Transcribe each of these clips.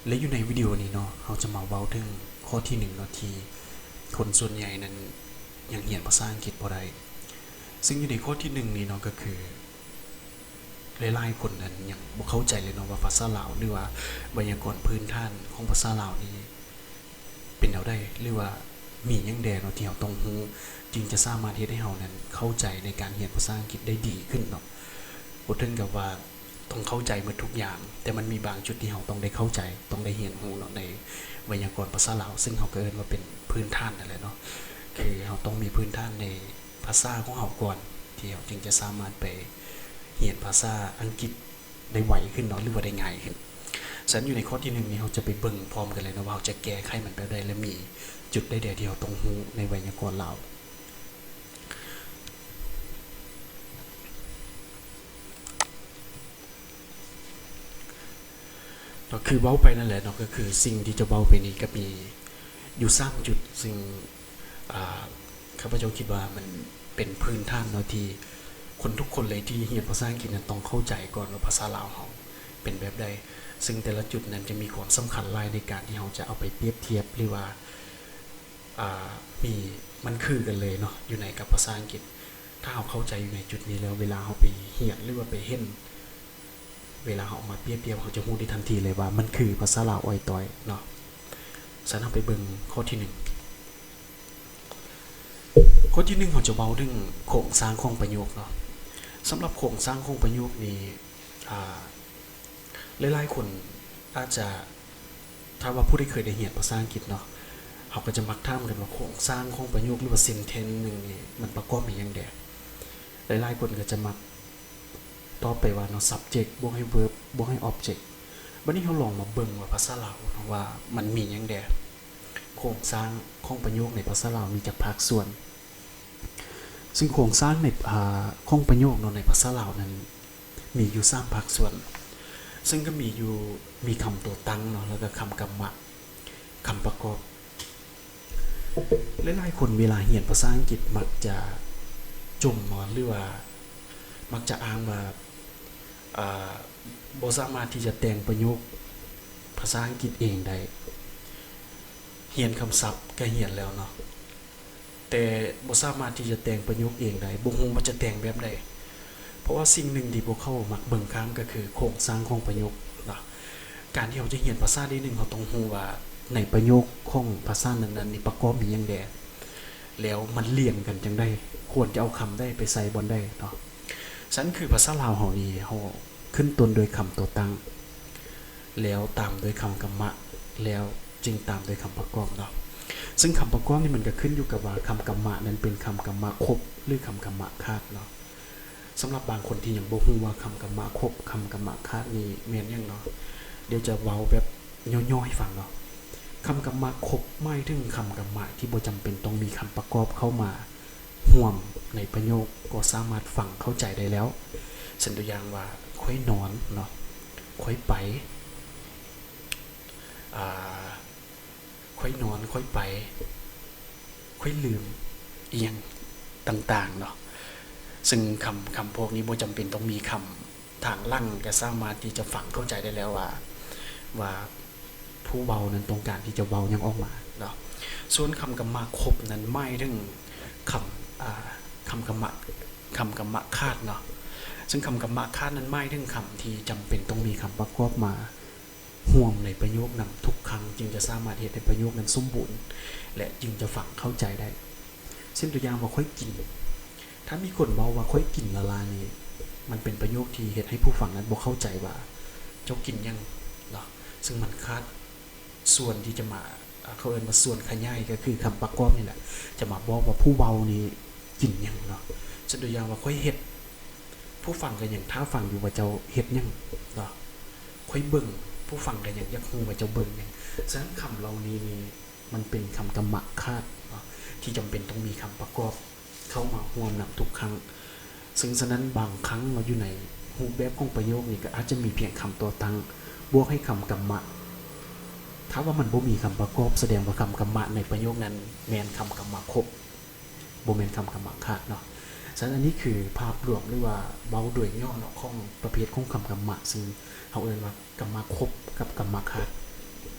ແລະ ຢູ່ໃນວິດີໂອນີ້ເນາະ ເຮົາຈະມາເວົ້າເຖິງຂໍ້ທີໜຶ່ງເນາະ ທີ່ຄົນສ່ວນໃຫຍ່ນັ້ນຍັງຮຽນພາສາອັງກິດບໍ່ໄດ້. ຊຶ່ງຢູ່ໃນຂໍ້ທີໜຶ່ງນີ້ເນາະ ກໍຄືຫຼາຍໆຄົນນັ້ນຍັງບໍ່ເຂົ້າໃຈເລີຍເນາະວ່າພາສາລາວ ຫຼືວ່າໄວຍາກອນພື້ນຖານຂອງພາສາລາວນີ້ ເປັນແນວໃດ ຫຼືວ່າມີຫຍັງແດ່ເນາະທີ່ເຮົາຕ້ອງຮູ້ ຈຶ່ງຈະສາມາດເຮັດໃຫ້ເຮົານັ້ນເຂົ້າໃຈໃນການຮຽນພາສາອັງກິດໄດ້ດີຂຶ້ນເນາະ. ບໍ່ເຖິງກັບວ່າຕ້ອງເຂົ້າໃຈໝົດທຸກຢ່າງ, ແຕ່ມັນມີບາງຈຸດທີ່ເຮົາຕ້ອງໄດ້ເຂົ້າໃຈ, ຕ້ອງໄດ້ຮຽນຮູ້ເນາະ ໃນໄວຍາກອນພາສາລາວ, ຊຶ່ງເຮົາກໍເອີ້ນວ່າເປັນພື້ນຖານນັ້ນແຫຼະເນາະ. ຄືເຮົາຕ້ອງມີພື້ນຖານໃນພາສາຂອງເຮົາກ່ອນ ທີ່ເຮົາຈຶ່ງຈະສາມາດໄປຮຽນພາສາອັງກິດ ໄດ້ໄວຂຶ້ນເນາະ ຫຼືວ່າໄດ້ງ່າຍຂຶ້ນ. ສະນັ້ນ ຢູ່ໃນຂໍ້ທີໜຶ່ງນີ້ ເຮົາຈະໄປເບິ່ງພ້ອມກັນເລີຍເນາະ ວ່າເຮົາຈະແກ້ໄຂມັນແບບໃດ ແລະ ມີຈຸດໃດແດ່ທີ່ເຮົາຕ້ອງຮູ້ໃນໄວຍາກອນລາວ. ກໍຄືເວົ້າໄປນັ້ນແຫຼະເນາະ, ກໍຄືສິ່ງທີ່ຈະເວົ້າໄປນີ້ກໍມີຢູ່ສາມຈຸດ, ຊຶ່ງ ອ່າ ຂ້າພະເຈົ້າຄິດວ່າມັນເປັນພື້ນຖານເນາະ ທີ່ຄົນທຸກຄົນເລີຍທີ່ຮຽນພາສາອັງກິດນັ້ນຕ້ອງເຂົ້າໃຈກ່ອນວ່າພາສາລາວເຮົາເປັນແບບໃດ, ຊຶ່ງແຕ່ລະຈຸດນັ້ນຈະມີຄວາມສຳຄັນຫຼາຍໃນການທີ່ເຮົາຈະເອົາໄປປຽບທຽບ ຫຼືວ່າ ອ່າ ມີ ມັນຄືກັນເລີຍເນາະ ຢູ່ໃນກັບພາສາອັງກິດ. ຖ້າເຮົາເຂົ້າໃຈຢູ່ໃນຈຸດນີ້ແລ້ວ ເວລາເຮົາໄປຮຽນ ຫຼືວ່າໄປເຫັນ ເວລາເຮົາເອົາມາປຽບທຽບ ເຮົາຈະຮູ້ໄດ້ທັນທີເລີຍວ່າມັນຄືພາສາລາວອ້ອຍຕ້ອຍເນາະ. ສະນັ້ນ ເຮົາໄປເບິ່ງຂໍ້ທີໜຶ່ງ. ຂໍ້ທີໜຶ່ງ ເຮົາຈະເວົ້າເຖິງໂຄງສ້າງຂອງປະໂຫຍກເນາະ. ສຳລັບໂຄງສ້າງຂອງປະໂຫຍກນີ້ ອ່າ ຫຼາຍໆຄົນອາດຈະ ຖ້າວ່າຜູ້ໃດເຄີຍໄດ້ຮຽນພາສາອັງກິດເນາະ ເຮົາກໍຈະມັກຖາມກັນວ່າ ໂຄງສ້າງຂອງປະໂຫຍກ ຫຼືວ່າ sentence ໜຶ່ງນີ້ ມັນປະກອບມີຫຍັງແດ່? ຫຼາຍໆຄົນກໍຈະມັກຕອບໄປວ່າເນາະ subject ບວກໃຫ້ verb ບວກໃຫ້ object. ບັດນີ້ເຮົາລອງມາເບິ່ງວ່າພາສາລາວເນາະ ວ່າມັນມີຫຍັງແດ່? ໂຄງສ້າງຂອງປະໂຫຍກໃນພາສາລາວມີຈັກພາກສ່ວນ? ຊຶ່ງໂຄງສ້າງໃນ ອາ ຂອງປະໂຫຍກເນາະ ໃນພາສາລາວນັ້ນ ມີຢູ່ສາມພາກສ່ວນ, ຊຶ່ງກໍມີຢູ່ ມີຄຳຕົວຕັ້ງເນາະ ແລ້ວກໍຄຳກຳມະ, ຄຳປະກອບ. ຫຼາຍໆຄົນເວລາຮຽນພາສາອັງກິດມັກຈະຈົ່ມເນາະ ຫຼືວ່າມັກຈະອ້າງວ່າ ອາ ບໍ່ສາມາດທີ່ຈະແຕ່ງປະໂຫຍກພາສາອັງກິດເອງໄດ້, ຮຽນຄຳສັບກໍຮຽນແລ້ວເນາະ ແຕ່ບໍ່ສາມາດທີ່ຈະແຕ່ງປະໂຫຍກເອງໄດ້, ບໍ່ຮູ້ວ່າຈະແຕ່ງແບບໃດ. ເພາະວ່າສິ່ງໜຶ່ງທີ່ພວກເຂົາມັກເບິ່ງຂ້າມກໍຄືໂຄງສ້າງຂອງປະໂຫຍກເນາະ. ການທີ່ເຮົາຈະຮຽນພາສາໃດໜຶ່ງ, ເຮົາຕ້ອງຮູ້ວ່າໃນປະໂຫຍກຂອງພາສານັ້ນໆນີ້ປະກອບມີຫຍັງແດ່ ແລ້ວມັນລຽງກັນຈັ່ງໃດ, ຄວນຈະເອົາຄຳໃດໄປໃສ່ບ່ອນໃດເນາະ. ສະນັ້ນຄືພາສາລາວເຮົານີ້ ເຮົາຂຶ້ນຕົ້ນດ້ວຍຄຳຕົວຕັ້ງ ແລ້ວຕາມດ້ວຍຄຳກຳມະ ແລ້ວຈຶ່ງຕາມດ້ວຍຄຳປະກອບເນາະ. ຊຶ່ງຄຳປະກອບນີ້ມັນກໍຂຶ້ນຢູ່ກັບວ່າຄຳກຳມະນັ້ນເປັນຄຳກຳມະຄົບ ຫຼື ຄຳກຳມະຂາດເນາະ. ສຳລັບບາງຄົນທີ່ຍັງບໍ່ຮູ້ວ່າຄຳກຳມະຄົບ ຄຳກຳມະຂາດນີ້ແມ່ນຫຍັງເນາະ, ດຽວຈະເວົ້າແບບຫຍໍ້ໆໃຫ້ຟັງເນາະ. ຄຳກຳມະຄົບໝາຍເຖິງຄຳກຳມະທີ່ບໍ່ຈຳເປັນຕ້ອງມີຄຳປະກອບເຂົ້າມາຮ່ວມໃນປະໂຫຍກ ກໍສາມາດຟັງເຂົ້າໃຈໄດ້ແລ້ວ. ເຊັ່ນຕົວຢ່າງວ່າ ຂ້ອຍນອນເນາະ, ຂ້ອຍໄປ ອ່າ ຂ້ອຍນອນ, ຂ້ອຍໄປ, ຂ້ອຍລືມ ອີ່ຫຍັງຕ່າງໆເນາະ. ຊຶ່ງຄຳ ຄຳພວກນີ້ບໍ່ຈຳເປັນຕ້ອງມີຄຳທາງຫຼັງ ກໍສາມາດທີ່ຈະຟັງເຂົ້າໃຈໄດ້ແລ້ວວ່າ ວ່າຜູ້ເວົ້ານັ້ນຕ້ອງການທີ່ຈະເວົ້າຫຍັງອອກມາເນາະ. ສ່ວນຄຳກຳມະຄົບນັ້ນໝາຍເຖິງຄຳ ອ່າ ຄຳກຳມະ ຄຳກຳມະຂາດເນາະ. ຊຶ່ງຄຳກຳມະຂາດນັ້ນໝາຍເຖິງຄຳທີ່ຈຳເປັນຕ້ອງມີຄຳປະກອບມາ ຮ່ວມໃນປະໂຫຍກນຳທຸກຄັ້ງ ຈຶ່ງຈະສາມາດເຮັດໃຫ້ປະໂຫຍກນັ້ນສົມບູນ ແລະ ຈຶ່ງຈະຟັງເຂົ້າໃຈໄດ້. ເຊັ່ນຕົວຢ່າງວ່າ ຂ້ອຍກິນ. ຖ້າມີຄົນເວົ້າວ່າ ຂ້ອຍກິນລ້າໆນີ້ ມັນເປັນປະໂຫຍກທີ່ເຮັດໃຫ້ຜູ້ຟັງນັ້ນບໍ່ເຂົ້າໃຈວ່າເຈົ້າກິນຫຍັງເນາະ, ຊຶ່ງມັນຂາດສ່ວນທີ່ຈະມາ ເຂົາເອີ້ນວ່າສ່ວນຂະຫຍາຍ ກໍຄືຄຳປະກອບນີ້ແຫຼະ ຈະມາບອກວ່າຜູ້ເວົ້ານີ້ກິນຫຍັງເນາະ. ເຊັ່ນຕົວຢ່າງວ່າ ຂ້ອຍເຮັດ. ຜູ້ຟັງກໍຍັງຖ້າຟັງຢູ່ວ່າເຈົ້າເຮັດຫຍັງເນາະ. ຂ້ອຍເບິ່ງ. ຜູ້ຟັງກໍຍັງຢາກຮູ້ວ່າເຈົ້າເບິ່ງຫຍັງ. ສະນັ້ນຄຳເຫຼົ່ານີ້ນີ້ ມັນເປັນຄຳກຳມະຂາດເນາະ ທີ່ຈຳເປັນຕ້ອງມີຄຳປະກອບເຂົ້າມາຮ່ວມນຳທຸກຄັ້ງ. ຊຶ່ງສະນັ້ນບາງຄັ້ງເນາະ ຢູ່ໃນຮູບແບບຂອງປະໂຫຍກນີ້ ກໍອາດຈະມີພຽງຄຳຕົວຕັ້ງບວກໃຫ້ຄຳກຳມະ. ຖ້າວ່າມັນບໍ່ມີຄຳປະກອບ ສະແດງວ່າຄຳກຳມະໃນປະໂຫຍກນັ້ນແມ່ນຄຳກຳມະຄົບ. ບໍ່ແມ່ນຄຳກຳມະຂາດເນາະ. ສະນັ້ນ ອັນນີ້ຄືພາບລວມ ຫຼືວ່າເວົ້າໂດຍຫຍໍ້ເນາະ ຂອງປະເພດຂອງຄຳກຳມະ ຊຶ່ງເຮົາເອີ້ນວ່າກຳມະຄົບກັບກຳມະຂາດ.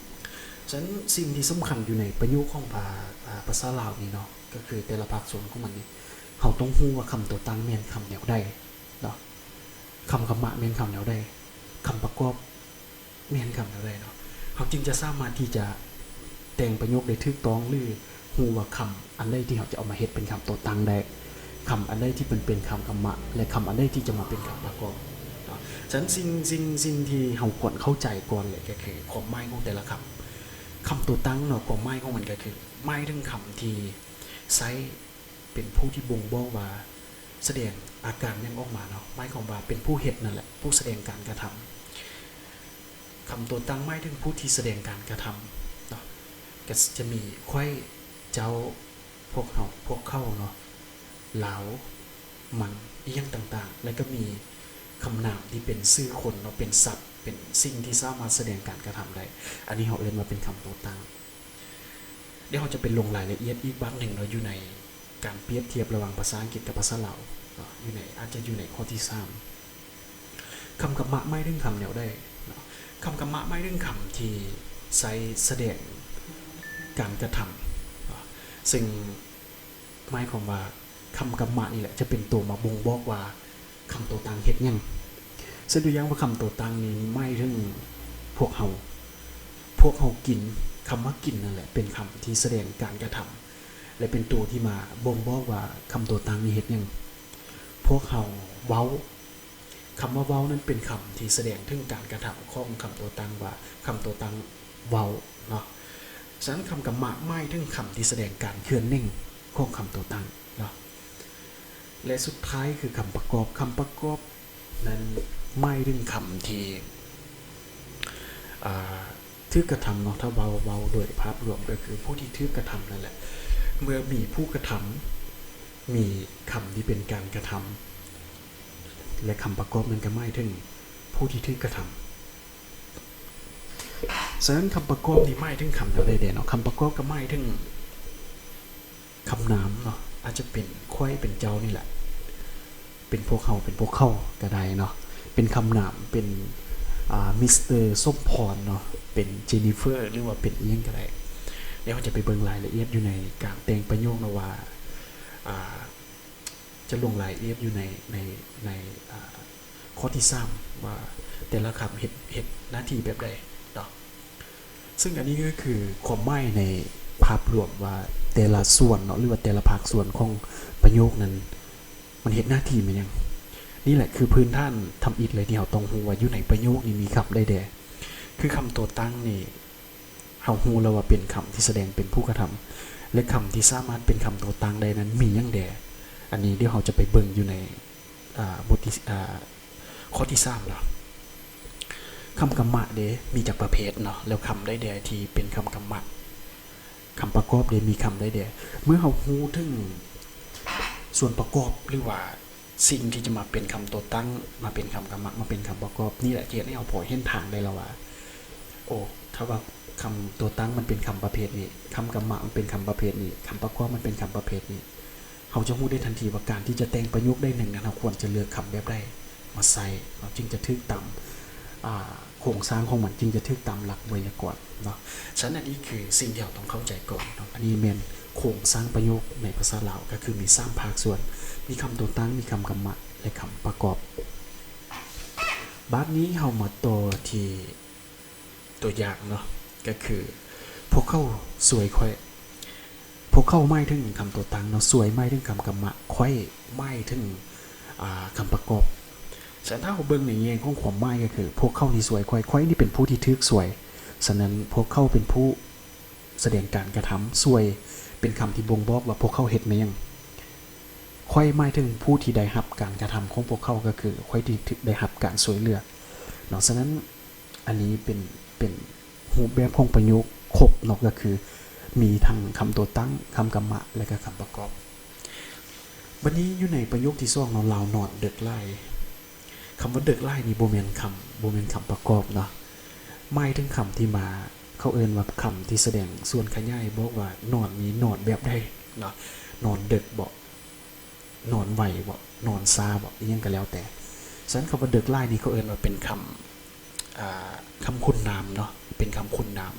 ສະນັ້ນສິ່ງທີ່ສຳຄັນຢູ່ໃນປະໂຫຍກຂອງພາ ອາ ພາສາລາວນີ້ເນາະ ກໍຄືແຕ່ລະພາກສ່ວນຂອງມັນນີ້ ເຮົາຕ້ອງຮູ້ວ່າຄຳຕົວຕັ້ງແມ່ນຄຳແນວໃດເນາະ, ຄຳກຳມະແມ່ນຄຳແນວໃດ, ຄຳປະກອບ ແມ່ນຄຳແນວໃດເນາະ ເຮົາຈຶ່ງຈະສາມາດທີ່ຈະແຕ່ງປະໂຫຍກໄດ້ຖືກຕ້ອງ ຫຼື ຮູ້ວ່າຄຳອັນໃດທີ່ເຮົາຈະເອົາມາເຮັດເປັນຄຳຕົວຕັ້ງໄດ້, ຄຳອັນໃດທີ່ມັນເປັນຄຳກຳມະ ແລະ ຄຳອັນໃດທີ່ຈະມາເປັນຄຳປະກອບເນາະ. ສະນັ້ນສິ່ງ ສິ່ງ ສິ່ງທີ່ເຮົາຄວນເຂົ້າໃຈກ່ອນເລີຍກໍຄືຄວາມໝາຍຂອງແຕ່ລະຄຳ. ຄຳຕົວຕັ້ງເນາະ ຄວາມໝາຍຂອງມັນກໍຄືໝາຍເຖິງຄຳທີ່ໃຊ້ ເປັນຜູ້ທີ່ບົ່ງບອກວ່າ ສະແດງອາການຫຍັງອອກມາເນາະ, ໝາຍຄວາມວ່າເປັນຜູ້ເຮັດນັ້ນແຫຼະ, ຜູ້ສະແດງການກະທຳ. ຄຳຕົວຕັ້ງໝາຍເຖິງຜູ້ທີ່ສະແດງການກະທຳເນາະ, ກໍຈະມີຂ້ອຍ, ເຈົ້າ, ພວກເຮົາ, ພວກເຂົາເນາະ, ລາວ, ມັນ, ອີ່ຫຍັງຕ່າງໆ ແລ້ວກໍມີຄຳນາມທີ່ເປັນຊື່ຄົນເນາະ, ເປັນສັດ, ເປັນສິ່ງທີ່ສາມາດສະແດງການກະທຳໄດ້. ອັນນີ້ເຮົາເອີ້ນວ່າເປັນຄຳຕົວຕັ້ງ. ດຽວເຮົາຈະໄປລົງລາຍລະອຽດອີກບາດໜຶ່ງເນາະ ຢູ່ໃນການປຽບທຽບລະຫວ່າງພາສາອັງກິດກັບພາສາລາວເນາະ ຢູ່ໃນ ອາດຈະຢູ່ໃນຂໍ້ທີສາມ ຄຳກຳມະໝາຍເຖິງຄຳແນວໃດເນາະ? ຄຳກຳມະໝາຍເຖິງຄຳທີ່ໃຊ້ສະແດງການກະທຳເນາະ ເຊິ່ງ ໝາຍຄວາມວ່າຄຳກຳມະນີ້ແຫຼະຈະເປັນໂຕມາບົ່ງບອກວ່າຄຳຕົວຕັ້ງເຮັດຫຍັງ. ເຊັ່ນຕົວຢ່າງວ່າຄຳຕົວຕັ້ງນີ້ໝາຍເຖິງພວກເຮົາ, ພວກເຮົາກິນ, ຄຳວ່າກິນນັ້ນແຫຼະເປັນຄຳທີ່ສະແດງການກະທຳ ແລະ ເປັນໂຕທີ່ມາບົ່ງບອກວ່າຄຳຕົວຕັ້ງນີ້ເຮັດຫຍັງ. ພວກເຮົາເວົ້າ, ຄຳວ່າເວົ້ານັ້ນເປັນຄຳທີ່ສະແດງເຖິງການກະທຳຂອງຄຳຕົວຕັ້ງວ່າຄຳຕົວຕັ້ງເວົ້າເນາະ. ສະນັ້ນຄຳກຳມະໝາຍເຖິງຄຳທີ່ສະແດງການເຄື່ອນເໜັງຂອງຄຳຕົວຕັ້ງເນາະ. ແລະ ສຸດທ້າຍຄືຄຳປະກອບ. ຄຳປະກອບນັ້ນໝາຍເຖິງຄຳທີ່ ອາ ຖືກກະທຳເນາະ, ຖ້າເວົ້າ, ເວົ້າໂດຍພາບລວມກໍຄືຜູ້ທີ່ຖືກກະທຳນັ້ນແຫຼະ. ເມື່ອມີຜູ້ກະທຳ, ມີຄຳທີ່ເປັນການກະທຳ ແລະ ຄຳປະກອບນັ້ນກໍໝາຍເຖິງຜູ້ທີ່ຖືກກະທຳ. ສະນັ້ນຄຳປະກອບນີ້ໝາຍເຖິງຄຳແນວໃດແດ່ເນາະ? ຄຳປະກອບກໍໝາຍເຖິງຄຳນາມເນາະ, ອາດຈະເປັນຂ້ອຍ ເປັນເຈົ້ານີ້ແຫຼະ, ເປັນພວກເຮົາ ເປັນພວກເຂົາກໍໄດ້ເນາະ, ເປັນຄຳນາມ ເປັນ ອາ ມິສເຕີ ສົມພອນເນາະ, ເປັນເຈນິເຟີ ຫຼືວ່າເປັນອີ່ຫຍັງກໍໄດ້. ດຽວເຮົາຈະໄປເບິ່ງລາຍລະອຽດຢູ່ໃນການແຕ່ງປະໂຫຍກເນາະວ່າ ອາ ຈະລົງລາຍລະອຽດຢູ່ໃນ ໃນ ໃນ ອາ ຂໍ້ທີສາມ ວ່າແຕ່ລະຄຳເຮັດ ເຮັດໜ້າທີ່ແບບໃດເນາະ. ເຊິ່ງອັນນີ້ກໍຄືຄວາມໝາຍໃນພາບລວມວ່າແຕ່ລະສ່ວນເນາະ ຫຼືວ່າແຕ່ລະພາກສ່ວນຂອງປະໂຫຍກນັ້ນ ມັນເຮັດໜ້າທີ່ແມ່ນຫຍັງ. ນີ້ແຫຼະຄືພື້ນຖານທຳອິດເລີຍທີ່ເຮົາຕ້ອງຮູ້ວ່າຢູ່ໃນປະໂຫຍກນີ້ມີຄຳໃດແດ່. ຄືຄຳຕົວຕັ້ງນີ້ ເຮົາຮູ້ແລ້ວວ່າເປັນຄຳທີ່ສະແດງເປັນຜູ້ກະທຳ ແລະ ຄຳທີ່ສາມາດເປັນຄຳຕົວຕັ້ງໄດ້ນັ້ນມີຫຍັງແດ່. ອັນນີ້ດຽວເຮົາຈະໄປເບິ່ງຢູ່ໃນ ອາ ບົດທີ ອາ ຂໍ້ທີສາມເນາະ. ຄຳກຳມະເດ ມີຈັກປະເພດເນາະ ແລ້ວຄຳໃດແດ່ທີ່ເປັນຄຳກຳມະ? ຄຳປະກອບເດ ມີຄຳໃດແດ່? ເມື່ອເຮົາຮູ້ເຖິງສ່ວນປະກອບ ຫຼືວ່າ ສິ່ງທີ່ຈະມາເປັນຄຳຕົວຕັ້ງ, ມາເປັນຄຳກຳມະ, ມາເປັນຄຳປະກອບ, ນີ້ແຫຼະທີ່ເຮັດໃຫ້ເຮົາພໍເຫັນທາງໄດ້ແລ້ວວ່າ ໂອ້ ຖ້າວ່າຄຳຕົວຕັ້ງມັນເປັນຄຳປະເພດນີ້, ຄຳກຳມະມັນເປັນຄຳປະເພດນີ້, ຄຳປະກອບມັນເປັນຄຳປະເພດນີ້, ເຮົາຈະຮູ້ໄດ້ທັນທີວ່າການທີ່ຈະແຕ່ງປະໂຫຍກໃດໜຶ່ງນັ້ນ ເຮົາຄວນຈະເລືອກຄຳແບບໃດມາໃຊ້ເນາະ ຈຶ່ງຈະຖືກຕາມ ອາ ໂຄງສ້າງຂອງມັນຈຶ່ງຈະຖືກຕາມຫຼັກໄວຍາກອນເນາະ. ສະນັ້ນ ອັນນີ້ຄືສິ່ງທີ່ເຮົາຕ້ອງເຂົ້າໃຈກ່ອນເນາະ. ອັນນີ້ແມ່ນໂຄງສ້າງປະໂຫຍກໃນພາສາລາວ ກໍຄືມີສາມພາກສ່ວນ, ມີຄຳຕົວຕັ້ງ, ມີຄຳກຳມະ ແລະ ຄຳປະກອບ. ບາດນີ້ເຮົາມາຕໍ່ທີ່ຕົວຢ່າງເນາະ, ກໍຄື ພວກເຂົາຊ່ວຍຂ້ອຍ. ພວກເຂົາໝາຍເຖິງຄຳຕົວຕັ້ງເນາະ, ຊ່ວຍໝາຍເຖິງຄຳກຳມະ, ຂ້ອຍໝາຍເຖິງ ອາ ຄຳປະກອບ. ສະນັ້ນ ຖ້າເຮົາເບິ່ງໃນແງ່ຂອງຄວາມໝາຍກໍຄື ພວກເຂົານີ້ຊ່ວຍຂ້ອຍ, ຂ້ອຍນີ້ເປັນຜູ້ທີ່ຖືກຊ່ວຍ. ສະນັ້ນ ພວກເຂົາເປັນຜູ້ສະແດງການກະທຳ, ຊ່ວຍເປັນຄຳທີ່ບົ່ງບອກວ່າພວກເຂົາເຮັດແມ່ນຫຍັງ. ຂ້ອຍໝາຍເຖິງຜູ້ທີ່ໄດ້ຮັບການກະທຳຂອງພວກເຂົາ, ກໍຄືຂ້ອຍທີ່ໄດ້ຮັບການຊ່ວຍເຫຼືອເນາະ. ສະນັ້ນ ອັນນີ້ເປັນ ເປັນຮູບແບບຂອງປະໂຫຍກຄົບເນາະ, ກໍຄືມີທັງຄຳຕົວຕັ້ງ, ຄຳກຳມະ ແລະ ກໍຄຳປະກອບ. ບັດນີ້ຢູ່ໃນປະໂຫຍກທີສອງເນາະ, ລາວນອນເດິກຫຼາຍ. ຄຳວ່າເດິກຫຼາຍນີ້ບໍ່ແມ່ນຄຳ ບໍ່ແມ່ນຄຳປະກອບເນາະ, ໝາຍເຖິງຄຳທີ່ມາ ເຂົາເອີ້ນວ່າຄຳທີ່ສະແດງສ່ວນຂະຫຍາຍບອກວ່ານອນນີ້ນອນແບບໃດເນາະ, ນອນເດິກບໍ ນອນໄວບໍ ນອນຊ້າບໍ ອີ່ຫຍັງກໍແລ້ວແຕ່. ສະນັ້ນ ຄຳວ່າເດິກຫຼາຍນີ້ ເຂົາເອີ້ນວ່າເປັນຄຳ ອາ ຄຳຄຸນນາມເນາະ, ເປັນຄຳຄຸນນາມ.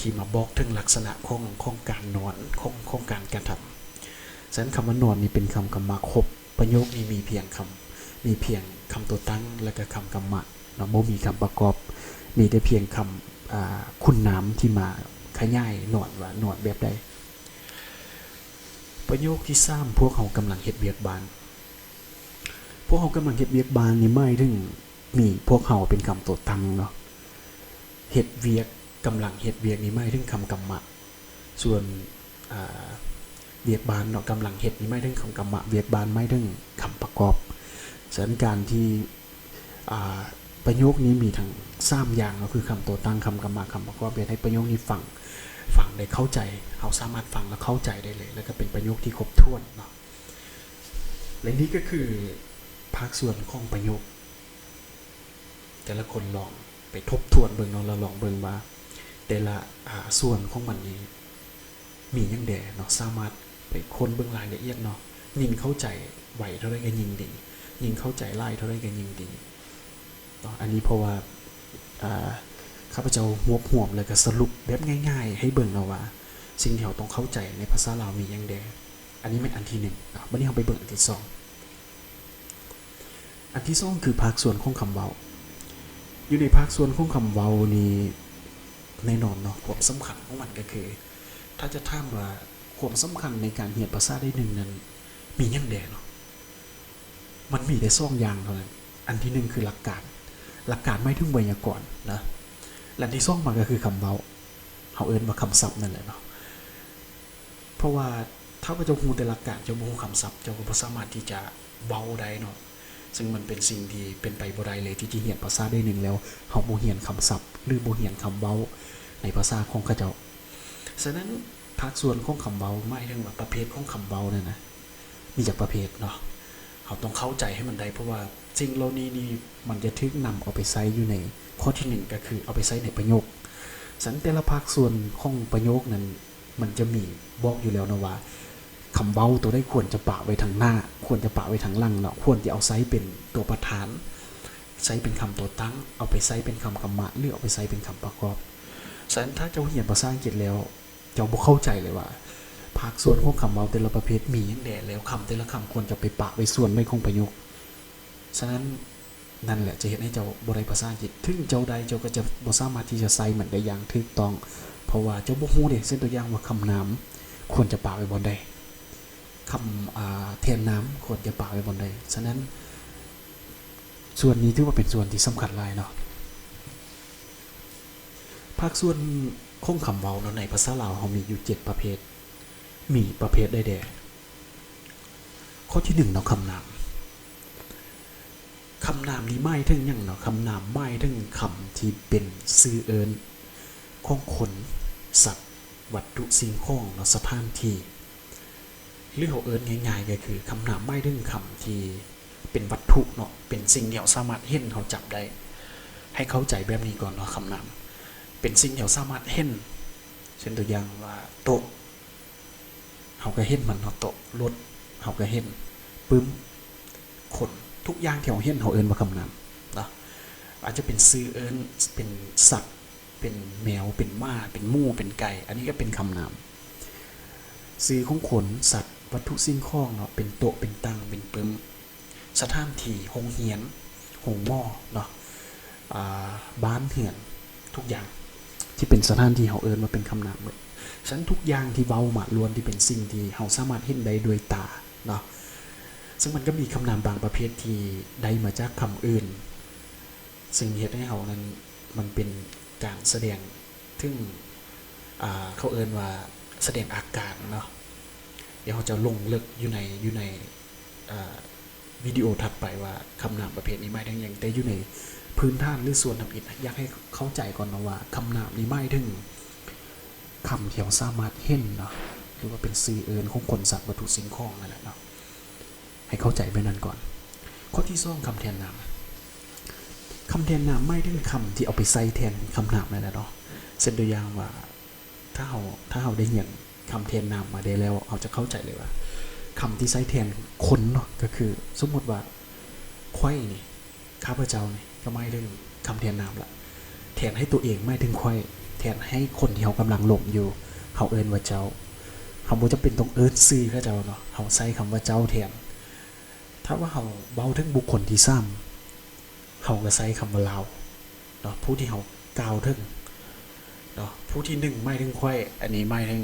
ທີ່ມາບອກເຖິງລັກສະນະຂອງ ຂອງການນອນ ຂອງ ຂອງການກະທຳ. ສະນັ້ນຄຳວ່ານອນນີ້ເປັນຄຳກຳມະຄົບ. ປະໂຫຍກນີ້ມີພຽງຄຳ ມີພຽງຄຳຕົວຕັ້ງ ແລະກະຄຳກຳມະເນາະ, ບໍ່ມີຄຳປະກອບ, ມີແຕ່ພຽງຄຳ ອາ ຄຸນນາມທີ່ມາຂະຫຍາຍນອນວ່ານອນແບບໃດ. ປະໂຫຍກທີສາມ ພວກເຮົາກຳລັງເຮັດວຽກບ້ານ. ພວກເຮົາກຳລັງເຮັດວຽກບ້ານນີ້ໝາຍເຖິງ ມີພວກເຮົາເປັນຄຳຕົວຕັ້ງເນາະ, ເຮັດວຽກ, ກຳລັງເຮັດວຽກນີ້ໝາຍເຖິງຄຳກຳມະ, ສ່ວນ ອາ ວຽກບ້ານເນາະ, ກຳລັງເຮັດນີ້ໝາຍເຖິງຄຳກຳມະ, ວຽກບ້ານໝາຍເຖິງຄຳປະກອບ. ສະນັ້ນການທີ່ ອາ ປະໂຫຍກນີ້ມີທັງສາມຢ່າງເນາະ, ຄືຄຳຕົວຕັ້ງ, ຄຳກຳມະ, ຄຳປະກອບ, ເຮັດໃຫ້ປະໂຫຍກນີ້ຟັງ ຟັງໄດ້ເຂົ້າໃຈ, ເຮົາສາມາດຟັງແລ້ວເຂົ້າໃຈໄດ້ເລີຍ, ແລ້ວກໍເປັນປະໂຫຍກທີ່ຄົບຖ້ວນເນາະ. ແລະນີ້ກໍຄືພາກສ່ວນຂອງປະໂຫຍກ. ແຕ່ລະຄົນລອງໄປທົບທວນເບິ່ງເນາະ, ແລ້ວລອງເບິ່ງວ່າແຕ່ລະ ອາ ສ່ວນຂອງມັນນີ້ມີຫຍັງແດ່ເນາະ, ສາມາດໄປຄົ້ນເບິ່ງລາຍລະອຽດເນາະ. ຍິ່ງເຂົ້າໃຈໄວເທົ່າໃດກໍຍິ່ງດີ, ຍິ່ງເຂົ້າໃຈຫຼາຍເທົ່າໃດກໍຍິ່ງດີເນາະ. ອັນນີ້ເພາະວ່າ ອາ ຂ້າພະເຈົ້າຮວບຮວມ ແລ້ວກໍສະຫຼຸບແບບງ່າຍໆໃຫ້ເບິ່ງເນາະວ່າ ສິ່ງທີ່ເຮົາຕ້ອງເຂົ້າໃຈໃນພາສາລາວມີຫຍັງແດ່. ອັນນີ້ແມ່ນອັນທີໜຶ່ງເນາະ. ບັດນີ້ເຮົາໄປເບິ່ງອັນທີສອງ. ອັນທີສອງຄືພາກສ່ວນຂອງຄຳເວົ້າ. ຢູ່ໃນພາກສ່ວນຂອງຄຳເວົ້ານີ້ ແນ່ນອນເນາະ, ຄວາມສຳຄັນຂອງມັນກໍຄື ຖ້າຈະຖາມວ່າຄວາມສຳຄັນໃນການຮຽນພາສາໃດໜຶ່ງນັ້ນມີຫຍັງແດ່ເນາະ, ມັນມີແຕ່ສອງຢ່າງເທົ່ານັ້ນ. ອັນທີໜຶ່ງຄືຫຼັກການ, ຫຼັກການໝາຍເຖິງໄວຍາກອນນະ, ແລະອັນທີສອງມາກໍຄືຄຳເວົ້າ, ເຮົາເອີ້ນວ່າຄຳສັບນັ້ນແຫຼະເນາະ. ເພາະວ່າຖ້າວ່າເຈົ້າຮູ້ແຕ່ຫຼັກການ, ເຈົ້າບໍ່ຮູ້ຄຳສັບ, ເຈົ້າກໍບໍ່ສາມາດທີ່ຈະເວົ້າໄດ້ເນາະ. ເຊິ່ງມັນເປັນສິ່ງທີ່ເປັນໄປບໍ່ໄດ້ເລີຍ ທີ່ຈະຮຽນພາສາໃດໜຶ່ງແລ້ວເຮົາບໍ່ຮຽນຄຳສັບ ຫຼື ບໍ່ຮຽນຄຳເວົ້າໃນພາສາຂອງເຂົາເຈົ້າ. ສະນັ້ນ ພາກສ່ວນຂອງຄຳເວົ້າ ໝາຍເຖິງວ່າປະເພດຂອງຄຳເວົ້ານັ້ນນະ ມີຈັກປະເພດເນາະ, ເຮົາຕ້ອງເຂົ້າໃຈໃຫ້ມັນໄດ້, ເພາະວ່າສິ່ງເຫຼົ່ານີ້ນີ້ມັນຈະຖືກນຳເອົາໄປໃຊ້ຢູ່ໃນຂໍ້ທີໜຶ່ງ ກໍຄືເອົາໄປໃຊ້ໃນປະໂຫຍກ. ສະນັ້ນ ແຕ່ລະພາກສ່ວນຂອງປະໂຫຍກນັ້ນ ມັນຈະມີບອກຢູ່ແລ້ວເນາະວ່າ ຄຳເວົ້າຕົວໃດຄວນຈະປະໄວ້ທາງໜ້າ, ຄວນຈະປະໄວ້ທາງຫຼັງເນາະ, ຄວນຈະເອົາໃຊ້ເປັນຕົວປະທານ, ໃຊ້ເປັນຄຳຕົວຕັ້ງ, ເອົາໄປໃຊ້ເປັນຄຳກຳມະ ຫຼື ເອົາໄປໃຊ້ເປັນຄຳປະກອບ. ສະນັ້ນ ຖ້າເຈົ້າຮຽນພາສາອັງກິດແລ້ວ ເຈົ້າບໍ່ເຂົ້າໃຈເລີຍວ່າ ພາກສ່ວນຂອງຄຳເວົ້າແຕ່ລະປະເພດມີຫຍັງແດ່ ແລ້ວຄຳແຕ່ລະຄຳຄວນຈະໄປປະໄວ້ສ່ວນໃດຂອງປະໂຫຍກ. ສະນັ້ນ ນັ້ນແຫຼະຈະເຮັດໃຫ້ເຈົ້າບໍ່ໄດ້ພາສາອັງກິດ. ເຖິງເຈົ້າໄດ້ ເຈົ້າກໍຈະບໍ່ສາມາດທີ່ຈະໃຊ້ມັນໄດ້ຢ່າງຖືກຕ້ອງ, ເພາະວ່າເຈົ້າບໍ່ຮູ້ເດ້ ເຊັ່ນຕົວຢ່າງວ່າ ຄຳນາມຄວນຈະປະໄວ້ບ່ອນໃດ, ຄຳ ອາ ແທນນາມຄວນຈະປະໄວ້ບ່ອນໃດ. ສະນັ້ນ ສ່ວນນີ້ຖືວ່າເປັນສ່ວນທີ່ສຳຄັນຫຼາຍເນາະ. ພາກສ່ວນຂອງຄຳເວົ້າເນາະ ໃນພາສາລາວເຮົາມີຢູ່ເຈັດປະເພດ. ມີປະເພດໃດແດ່? ຂໍ້ທີໜຶ່ງເນາະ, ຄຳນາມ. ຄຳນາມນີ້ໝາຍເຖິງຫຍັງເນາະ? ຄຳນາມໝາຍເຖິງຄຳທີ່ເປັນຊື່ເອີ້ນຂອງຄົນ, ສັດ, ວັດຖຸສິ່ງຂອງເນາະ, ສະຖານທີ່ ຫຼື ເຮົາເອີ້ນງ່າຍໆກໍຄື ຄຳນາມໝາຍເຖິງຄຳທີ່ເປັນວັດຖຸເນາະ, ເປັນສິ່ງທີ່ເຮົາສາມາດເຫັນ, ເຮົາຈັບໄດ້. ໃຫ້ເຂົ້າໃຈແບບນີ້ກ່ອນເນາະ, ຄຳນາມເປັນສິ່ງທີ່ເຮົາສາມາດເຫັນ, ເຊັ່ນຕົວຢ່າງວ່າ ໂຕະ ເຮົາກໍເຫັນມັນເນາະ, ໂຕະ, ລົດ ເຮົາກໍເຫັນ, ປຶ້ມ, ຄົນ, ທຸກຢ່າງທີ່ເຮົາເຫັນ ເຮົາເອີ້ນວ່າຄຳນາມເນາະ. ອາດຈະເປັນຊື່ເອີ້ນ, ເປັນສັດ, ເປັນແມວ, ເປັນໝາ, ເປັນໝູ, ເປັນໄກ່, ອັນນີ້ກໍເປັນຄຳນາມ. ຊື່ຂອງຄົນ, ສັດ, ວັດຖຸສິ່ງຂອງເນາະ, ເປັນໂຕະ, ເປັນຕັ່ງ, ເປັນປຶ້ມ, ສະຖານທີ່, ໂຮງຮຽນ, ໂຮງໝໍເນາະ, ອາ ບ້ານເຮືອນ, ທຸກຢ່າງທີ່ເປັນສະຖານທີ່ ເຮົາເອີ້ນວ່າເປັນຄຳນາມເໝິດ. ສະນັ້ນ ທຸກຢ່າງທີ່ເວົ້າມາລ້ວນທີ່ເປັນສິ່ງທີ່ເຮົາສາມາດເຫັນໄດ້ດ້ວຍຕາເນາະ. ເຊິ່ງມັນກໍມີຄຳນາມບາງປະເພດທີ່ໄດ້ມາຈາກຄຳອື່ນ, ເຊິ່ງເຮັດໃຫ້ເຮົານັ້ນ ມັນເປັນການສະແດງເຖິງ ອາ ເຂົາເອີ້ນວ່າສະແດງອາການເນາະ. ດຽວເຮົາຈະລົງເລິກຢູ່ໃນ ຢູ່ໃນ ອາ ວິດີໂອຖັດໄປວ່າຄຳນາມປະເພດນີ້ໝາຍເຖິງຫຍັງ, ແຕ່ຢູ່ໃນພື້ນຖານ ຫຼື ສ່ວນທຳອິດ ຢາກໃຫ້ເຂົ້າໃຈກ່ອນເນາະວ່າ ຄຳນາມນີ້ໝາຍເຖິງຄຳທີ່ເຮົາສາມາດເຫັນເນາະ ຫຼືວ່າເປັນຊື່ເອີ້ນຂອງຄົນ, ສັດ, ວັດຖຸ, ສິ່ງຂອງນັ້ນແຫຼະເນາະ. ໃຫ້ເຂົ້າໃຈແບບນັ້ນກ່ອນ. ຂໍ້ທີສອງ ຄຳແທນນາມ. ຄຳແທນນາມໝາຍເຖິງຄຳທີ່ເອົາໄປໃຊ້ແທນຄຳນາມນັ້ນແຫຼະເນາະ. ເຊັ່ນຕົວຢ່າງວ່າ ຖ້າເຮົາ ຖ້າເຮົາໄດ້ຮຽນຄຳແທນນາມມາແດ່ແລ້ວ ເຮົາຈະເຂົ້າໃຈເລີຍວ່າ ຄຳທີ່ໃຊ້ແທນຄົນເນາະ ກໍຄື ສົມມຸດວ່າ ຂ້ອຍນີ້, ຂ້າພະເຈົ້ານີ້ ກໍໝາຍເຖິງຄຳແທນນາມລະ. ແທນໃຫ້ຕົວເອງໝາຍເຖິງຂ້ອຍ, ແທນໃຫ້ຄົນທີ່ເຮົາກຳລັງລົມຢູ່ ເຮົາເອີ້ນວ່າເຈົ້າ. ເຮົາບໍ່ຈຳເປັນຕ້ອງເອີ້ນຊື່ເຂົາເຈົ້າເນາະ, ເຮົາໃຊ້ຄຳວ່າເຈົ້າແທນ. ຖ້າວ່າເຮົາເວົ້າເຖິງບຸກຄົນທີສາມ ເຮົາກໍໃຊ້ຄຳວ່າລາວເນາະ, ຜູ້ທີ່ເຮົາກ່າວເຖິງເນາະ. ຜູ້ທີໜຶ່ງໝາຍເຖິງຂ້ອຍ, ອັນນີ້ໝາຍເຖິງ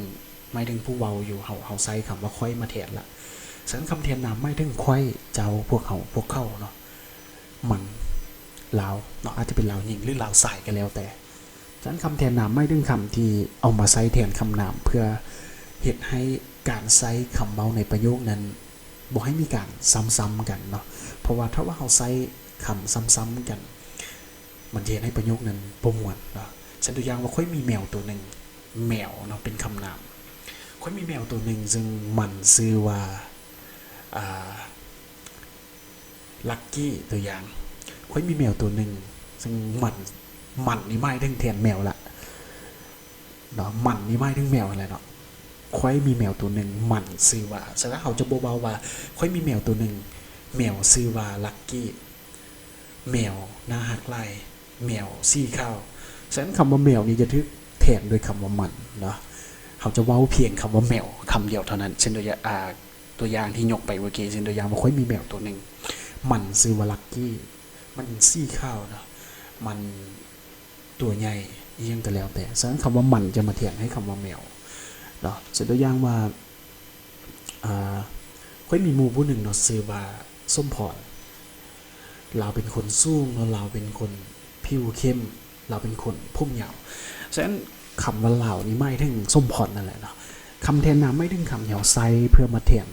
ໝາຍເຖິງຜູ້ເວົ້າຢູ່, ເຮົາ ເຮົາໃຊ້ຄຳວ່າຂ້ອຍມາແທນລະ. ສະນັ້ນຄຳແທນນາມໝາຍເຖິງຂ້ອຍ, ເຈົ້າ, ພວກເຮົາ, ພວກເຂົາເນາະ, ມັນ, ລາວເນາະ, ອາດຈະເປັນລາວຍິງ ຫຼື ລາວຊາຍກໍແລ້ວແຕ່. ສະນັ້ນຄຳແທນນາມໝາຍເຖິງຄຳທີ່ເອົາມາໃຊ້ແທນຄຳນາມ ເພື່ອເຮັດໃຫ້ການໃຊ້ຄຳເວົ້າໃນປະໂຫຍກນັ້ນບໍ່ໃຫ້ມີການຊ້ຳໆກັນເນາະ. ເພາະວ່າຖ້າວ່າເຮົາໃຊ້ຄຳຊ້ຳໆກັນ ມັນຈະເຮັດໃຫ້ປະໂຫຍກນັ້ນບໍ່ມ່ວນເນາະ. ເຊັ່ນຕົວຢ່າງວ່າ ຂ້ອຍມີແມວໂຕໜຶ່ງ, ແມວເນາະ ເປັນຄຳນາມ. ຂ້ອຍມີແມວໂຕໜຶ່ງ ຊຶ່ງມັນຊື່ວ່າ ອ່າ ລັກກີ້ ຕົວຢ່າງ, ຂ້ອຍມີແມວໂຕໜຶ່ງ ຊຶ່ງມັນ, ມັນນີ້ໝາຍເຖິງແທນແມວລະເນາະ, ມັນນີ້ໝາຍເຖິງແມວຫັ້ນແຫຼະເນາະ. ຂ້ອຍມີແມວໂຕໜຶ່ງ ມັນຊື່ວ່າ, ສະນັ້ນເຮົາຈະບໍ່ເວົ້າວ່າ ຂ້ອຍມີແມວໂຕໜຶ່ງ ແມວຊື່ວ່າລັກກີ້, ແມວໜ້າຮັກຫຼາຍ, ແມວສີຂາວ. ສະນັ້ນຄຳວ່າແມວນີ້ຈະຖືກແທນໂດຍຄຳວ່າມັນເນາະ, ເຮົາຈະເວົ້າພຽງຄຳວ່າແມວຄຳດຽວເທົ່ານັ້ນ. ເຊັ່ນຕົວຢ່າງ ອາ ຕົວຢ່າງທີ່ຍົກໄປເມື່ອກີ້, ເຊັ່ນຕົວຢ່າງວ່າ ຂ້ອຍມີແມວໂຕໜຶ່ງ ມັນຊື່ວ່າລັກກີ້, ມັນສີຂາວເນາະ, ມັນຕົວໃຫຍ່ ອີ່ຫຍັງກໍແລ້ວແຕ່. ສະນັ້ນຄຳວ່າມັນຈະມາແທນໃຫ້ຄຳວ່າແມວເນາະ. ເຊັ່ນຕົວຢ່າງວ່າ ອາ ຂ້ອຍມີໝູ່ຜູ້ໜຶ່ງເນາະ ຊື່ວ່າສົມພອນ, ລາວເປັນຄົນສູງເນາະ, ລາວເປັນຄົນຜິວເຂັ້ມ, ລາວເປັນຄົນຜົມຍາວ. ສະນັ້ນຄຳວ່າລາວນີ້ໝາຍເຖິງສົມພອນນັ້ນແຫຼະເນາະ. ຄຳແທນນາມໝາຍເຖິງຄຳທີ່ເຮົາໃຊ້ເພື່ອມາແທນ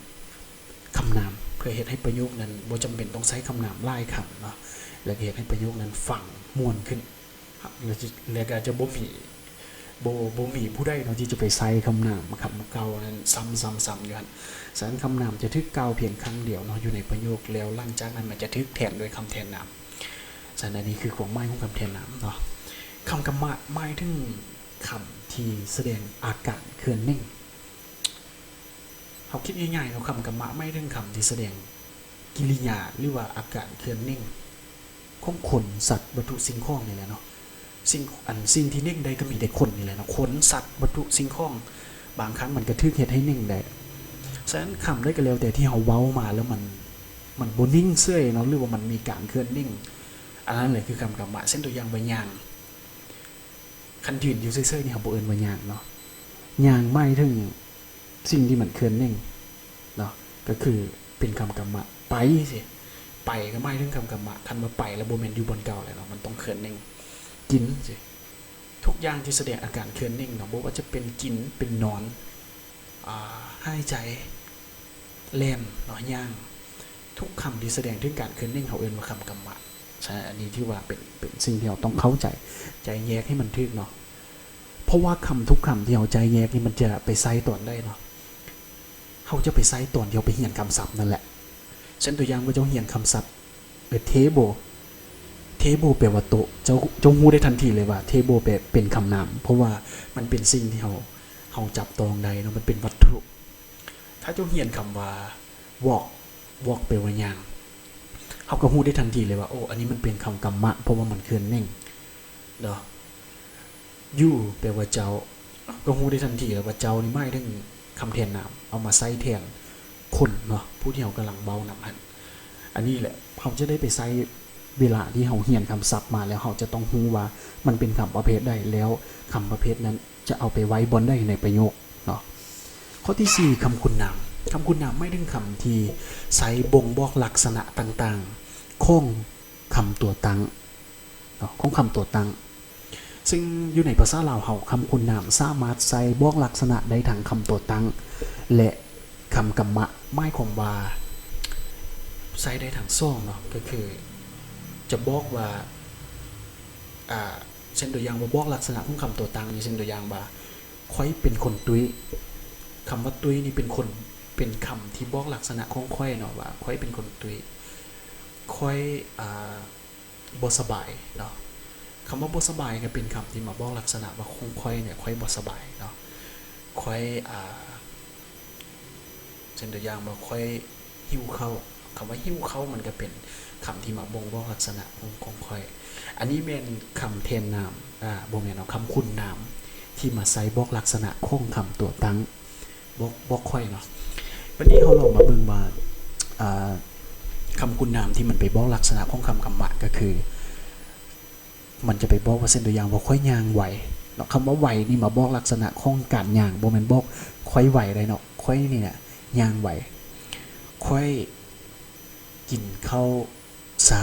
ຄຳນາມ ເພື່ອເຮັດໃຫ້ປະໂຫຍກນັ້ນບໍ່ຈຳເປັນຕ້ອງໃຊ້ຄຳນາມຫຼາຍຄຳເນາະ, ແລ້ວກໍເຮັດໃຫ້ປະໂຫຍກນັ້ນຟັງມ່ວນຂຶ້ນ ແລ້ວກໍ ແລ້ວກໍຈະບໍ່ມີ ບໍ່ ບໍ່ມີຜູ້ໃດເນາະທີ່ຈະໄປໃຊ້ຄຳນາມຄຳເກົ່ານັ້ນຊ້ຳໆໆຢູ່ຫັ້ນ. ສະນັ້ນຄຳນາມຈະຖືກກ່າວພຽງຄັ້ງດຽວເນາະ ຢູ່ໃນປະໂຫຍກ, ແລ້ວຫຼັງຈາກນັ້ນມັນຈະຖືກແທນດ້ວຍຄຳແທນນາມ. ສະນັ້ນອັນນີ້ຄືຄວາມໝາຍຂອງຄຳແທນນາມເນາະ. ຄຳກຳມະໝາຍເຖິງຄຳທີ່ສະແດງອາການເຄື່ອນເໜັງ. ເຮົາຄິດງ່າຍໆເນາະ, ຄຳກຳມະໝາຍເຖິງຄຳທີ່ສະແດງກິລິຍາ ຫຼືວ່າອາການເຄື່ອນເໜັງຂອງຄົນ, ສັດ, ວັດຖຸ, ສິ່ງຂອງນີ້ແຫຼະເນາະ. ສິ່ງ ອັນ ສິ່ງທີ່ເໜັງໄດ້ກໍມີແຕ່ຄົນນີ້ແຫຼະເນາະ, ຄົນ, ສັດ, ວັດຖຸ, ສິ່ງຂອງ, ບາງຄັ້ງມັນກໍຖືກເຮັດໃຫ້ເໜັງໄດ້. ສະນັ້ນຄຳໃດກໍແລ້ວແຕ່ທີ່ເຮົາເວົ້າມາແລ້ວມັນ ມັນບໍ່ເໜັງເສີຍເນາະ ຫຼືວ່າມັນມີການເຄື່ອນເໜັງ, ອັນນັ້ນແຫຼະຄືຄຳກຳມະ. ເຊັ່ນຕົວຢ່າງວ່າຍ່າງ, ຄັນຢືນຢູ່ເສີຍໆນີ້ເຮົາບໍ່ເອີ້ນວ່າຍ່າງເນາະ. ຍ່າງໝາຍເຖິງສິ່ງທີ່ມັນເຄື່ອນເໜັງເນາະ, ກໍຄືເປັນຄຳກຳມະ. ໄປຊີ້, ໄປກໍໝາຍເຖິງຄຳກຳມະ. ຄັນວ່າໄປແລ້ວບໍ່ແມ່ນຢູ່ບ່ອນເກົ່າແລ້ວເນາະ, ມັນຕ້ອງເຄື່ອນເໜັງ. ກິນຊີ້, ທຸກຢ່າງທີ່ສະແດງອາການເຄື່ອນເໜັງເນາະ, ບໍ່ວ່າຈະເປັນກິນ, ເປັນນອນ, ອາ ຫາຍໃຈ, ແລ່ນເນາະ, ຍ່າງ, ທຸກຄຳທີ່ສະແດງເຖິງການເຄື່ອນເໜັງ ເຮົາເອີ້ນວ່າຄຳກຳມະ. ສະນັ້ນ ອັນນີ້ຖືວ່າເປັນ ເປັນສິ່ງທີ່ເຮົາຕ້ອງເຂົ້າໃຈ, ຈະແຍກໃຫ້ມັນຖືກເນາະ. ເພາະວ່າຄຳທຸກຄຳທີ່ເຮົາຈະແຍກນີ້ ມັນຈະໄປໃຊ້ຕອນໃດເນາະ? ເຮົາຈະໄປໃຊ້ຕອນທີ່ເຮົາໄປຮຽນຄຳສັບນັ້ນແຫຼະ. ເຊັ່ນຕົວຢ່າງວ່າເຈົ້າຮຽນຄຳສັບ ເອີ ເທເບິນ, ເທເບິນແປວ່າໂຕະ. ເຈົ້າ ເຈົ້າຮູ້ໄດ້ທັນທີເລີຍວ່າເທເບິນແປເປັນຄຳນາມ, ເພາະວ່າມັນເປັນສິ່ງທີ່ເຮົາ ເຮົາຈັບຕ້ອງໄດ້ເນາະ, ມັນເປັນວັດຖຸ. ຖ້າເຈົ້າຮຽນຄຳວ່າ ວອກ, ວອກແປວ່າຍ່າງ, ເຮົາກໍຮູ້ໄດ້ທັນທີເລີຍວ່າ ໂອ້ ອັນນີ້ມັນເປັນຄຳກຳມະ ເພາະວ່າມັນເຄື່ອນເໜັງເນາະ. ຢູ່ແປວ່າເຈົ້າ, ກໍຮູ້ໄດ້ທັນທີແລ້ວວ່າເຈົ້ານີ້ໝາຍເຖິງຄຳແທນນາມ ເອົາມາໃຊ້ແທນຄົນເນາະ, ຜູ້ທີ່ເຮົາກຳລັງເວົ້ານຳຫັ້ນ. ອັນນີ້ແຫຼະ ເຮົາຈະໄດ້ໄປໃຊ້ເວລາທີ່ເຮົາຮຽນຄຳສັບມາແລ້ວ, ເຮົາຈະຕ້ອງຮູ້ວ່າມັນເປັນຄຳປະເພດໃດ ແລ້ວຄຳປະເພດນັ້ນຈະເອົາໄປໄວ້ບ່ອນໃດໃນປະໂຫຍກເນາະ. ຂໍ້ທີສີ່ ຄຳຄຸນນາມ. ຄຳຄຸນນາມໝາຍເຖິງຄຳທີ່ໃຊ້ບົ່ງບອກລັກສະນະຕ່າງໆຂອງຄຳຕົວຕັ້ງເນາະ, ຂອງຄຳຕົວຕັ້ງ. ຊຶ່ງຢູ່ໃນພາສາລາວເຮົາ ຄຳຄຸນນາມສາມາດໃຊ້ບອກລັກສະນະໄດ້ທັງຄຳຕົວຕັ້ງ ແລະ ຄຳກຳມະ, ໝາຍຄວາມວ່າໃຊ້ໄດ້ທັງສອງເນາະ, ກໍຄືຈະບອກວ່າ ອາ ເຊັ່ນຕົວຢ່າງວ່າ ບອກລັກສະນະຂອງຄຳຕົວຕັ້ງນີ້ ເຊັ່ນຕົວຢ່າງວ່າ ຂ້ອຍເປັນຄົນຕຸ້ຍ. ຄຳວ່າຕຸ້ຍນີ້ເປັນຄົນ ເປັນຄຳທີ່ບອກລັກສະນະຂອງຂ້ອຍເນາະ ວ່າຂ້ອຍເປັນຄົນຕຸ້ຍ, ຂ້ອຍ ອາ ບໍ່ສະບາຍເນາະ. ຄຳວ່າບໍ່ສະບາຍກໍເປັນຄຳທີ່ມາບອກລັກສະນະວ່າຂອງຂ້ອຍນີ້ ຂ້ອຍບໍ່ສະບາຍເນາະ, ຂ້ອຍ ອາ ເຊັ່ນຕົວຢ່າງວ່າ ຂ້ອຍຫິວເຂົ້າ ຄຳວ່າຫິ້ວເຂົ້າ ມັນກະເປັນຄຳທີ່ມາບົ່ງບອກລັກສະນະຂອງ ຂອງຂ້ອຍ. ອັນນີ້ແມ່ນຄຳແທນນາມ, ອາ, ບໍ່ແມ່ນເນາະ, ຄຳຄຸນນາມທີ່ມາໃຊ້ບອກລັກສະນະຂອງຄຳຕົວຕັ້ງ ບອກ, ບອກຂ້ອຍເນາະ. ບັດນີ້ເຮົາລອງມາເບິ່ງວ່າ, ອາ, ຄຳຄຸນນາມທີ່ມັນໄປບອກລັກສະນະຂອງຄຳກຳມະ ກະຄື ມັນຈະໄປບອກວ່າ ເຊັ່ນຕົວຢ່າງວ່າ ຂ້ອຍຍ່າງໄວເນາະ. ຄຳວ່າໄວນີ້ມາບອກລັກສະນະຂອງການຍ່າງ, ບໍ່ແມ່ນບອກຂ້ອຍໄວໄດ໋ເນາະ. ຂ້ອຍນີ້ນະຍ່າງໄວ, ຂ້ອຍກິນເຂົ້າຊ້າ.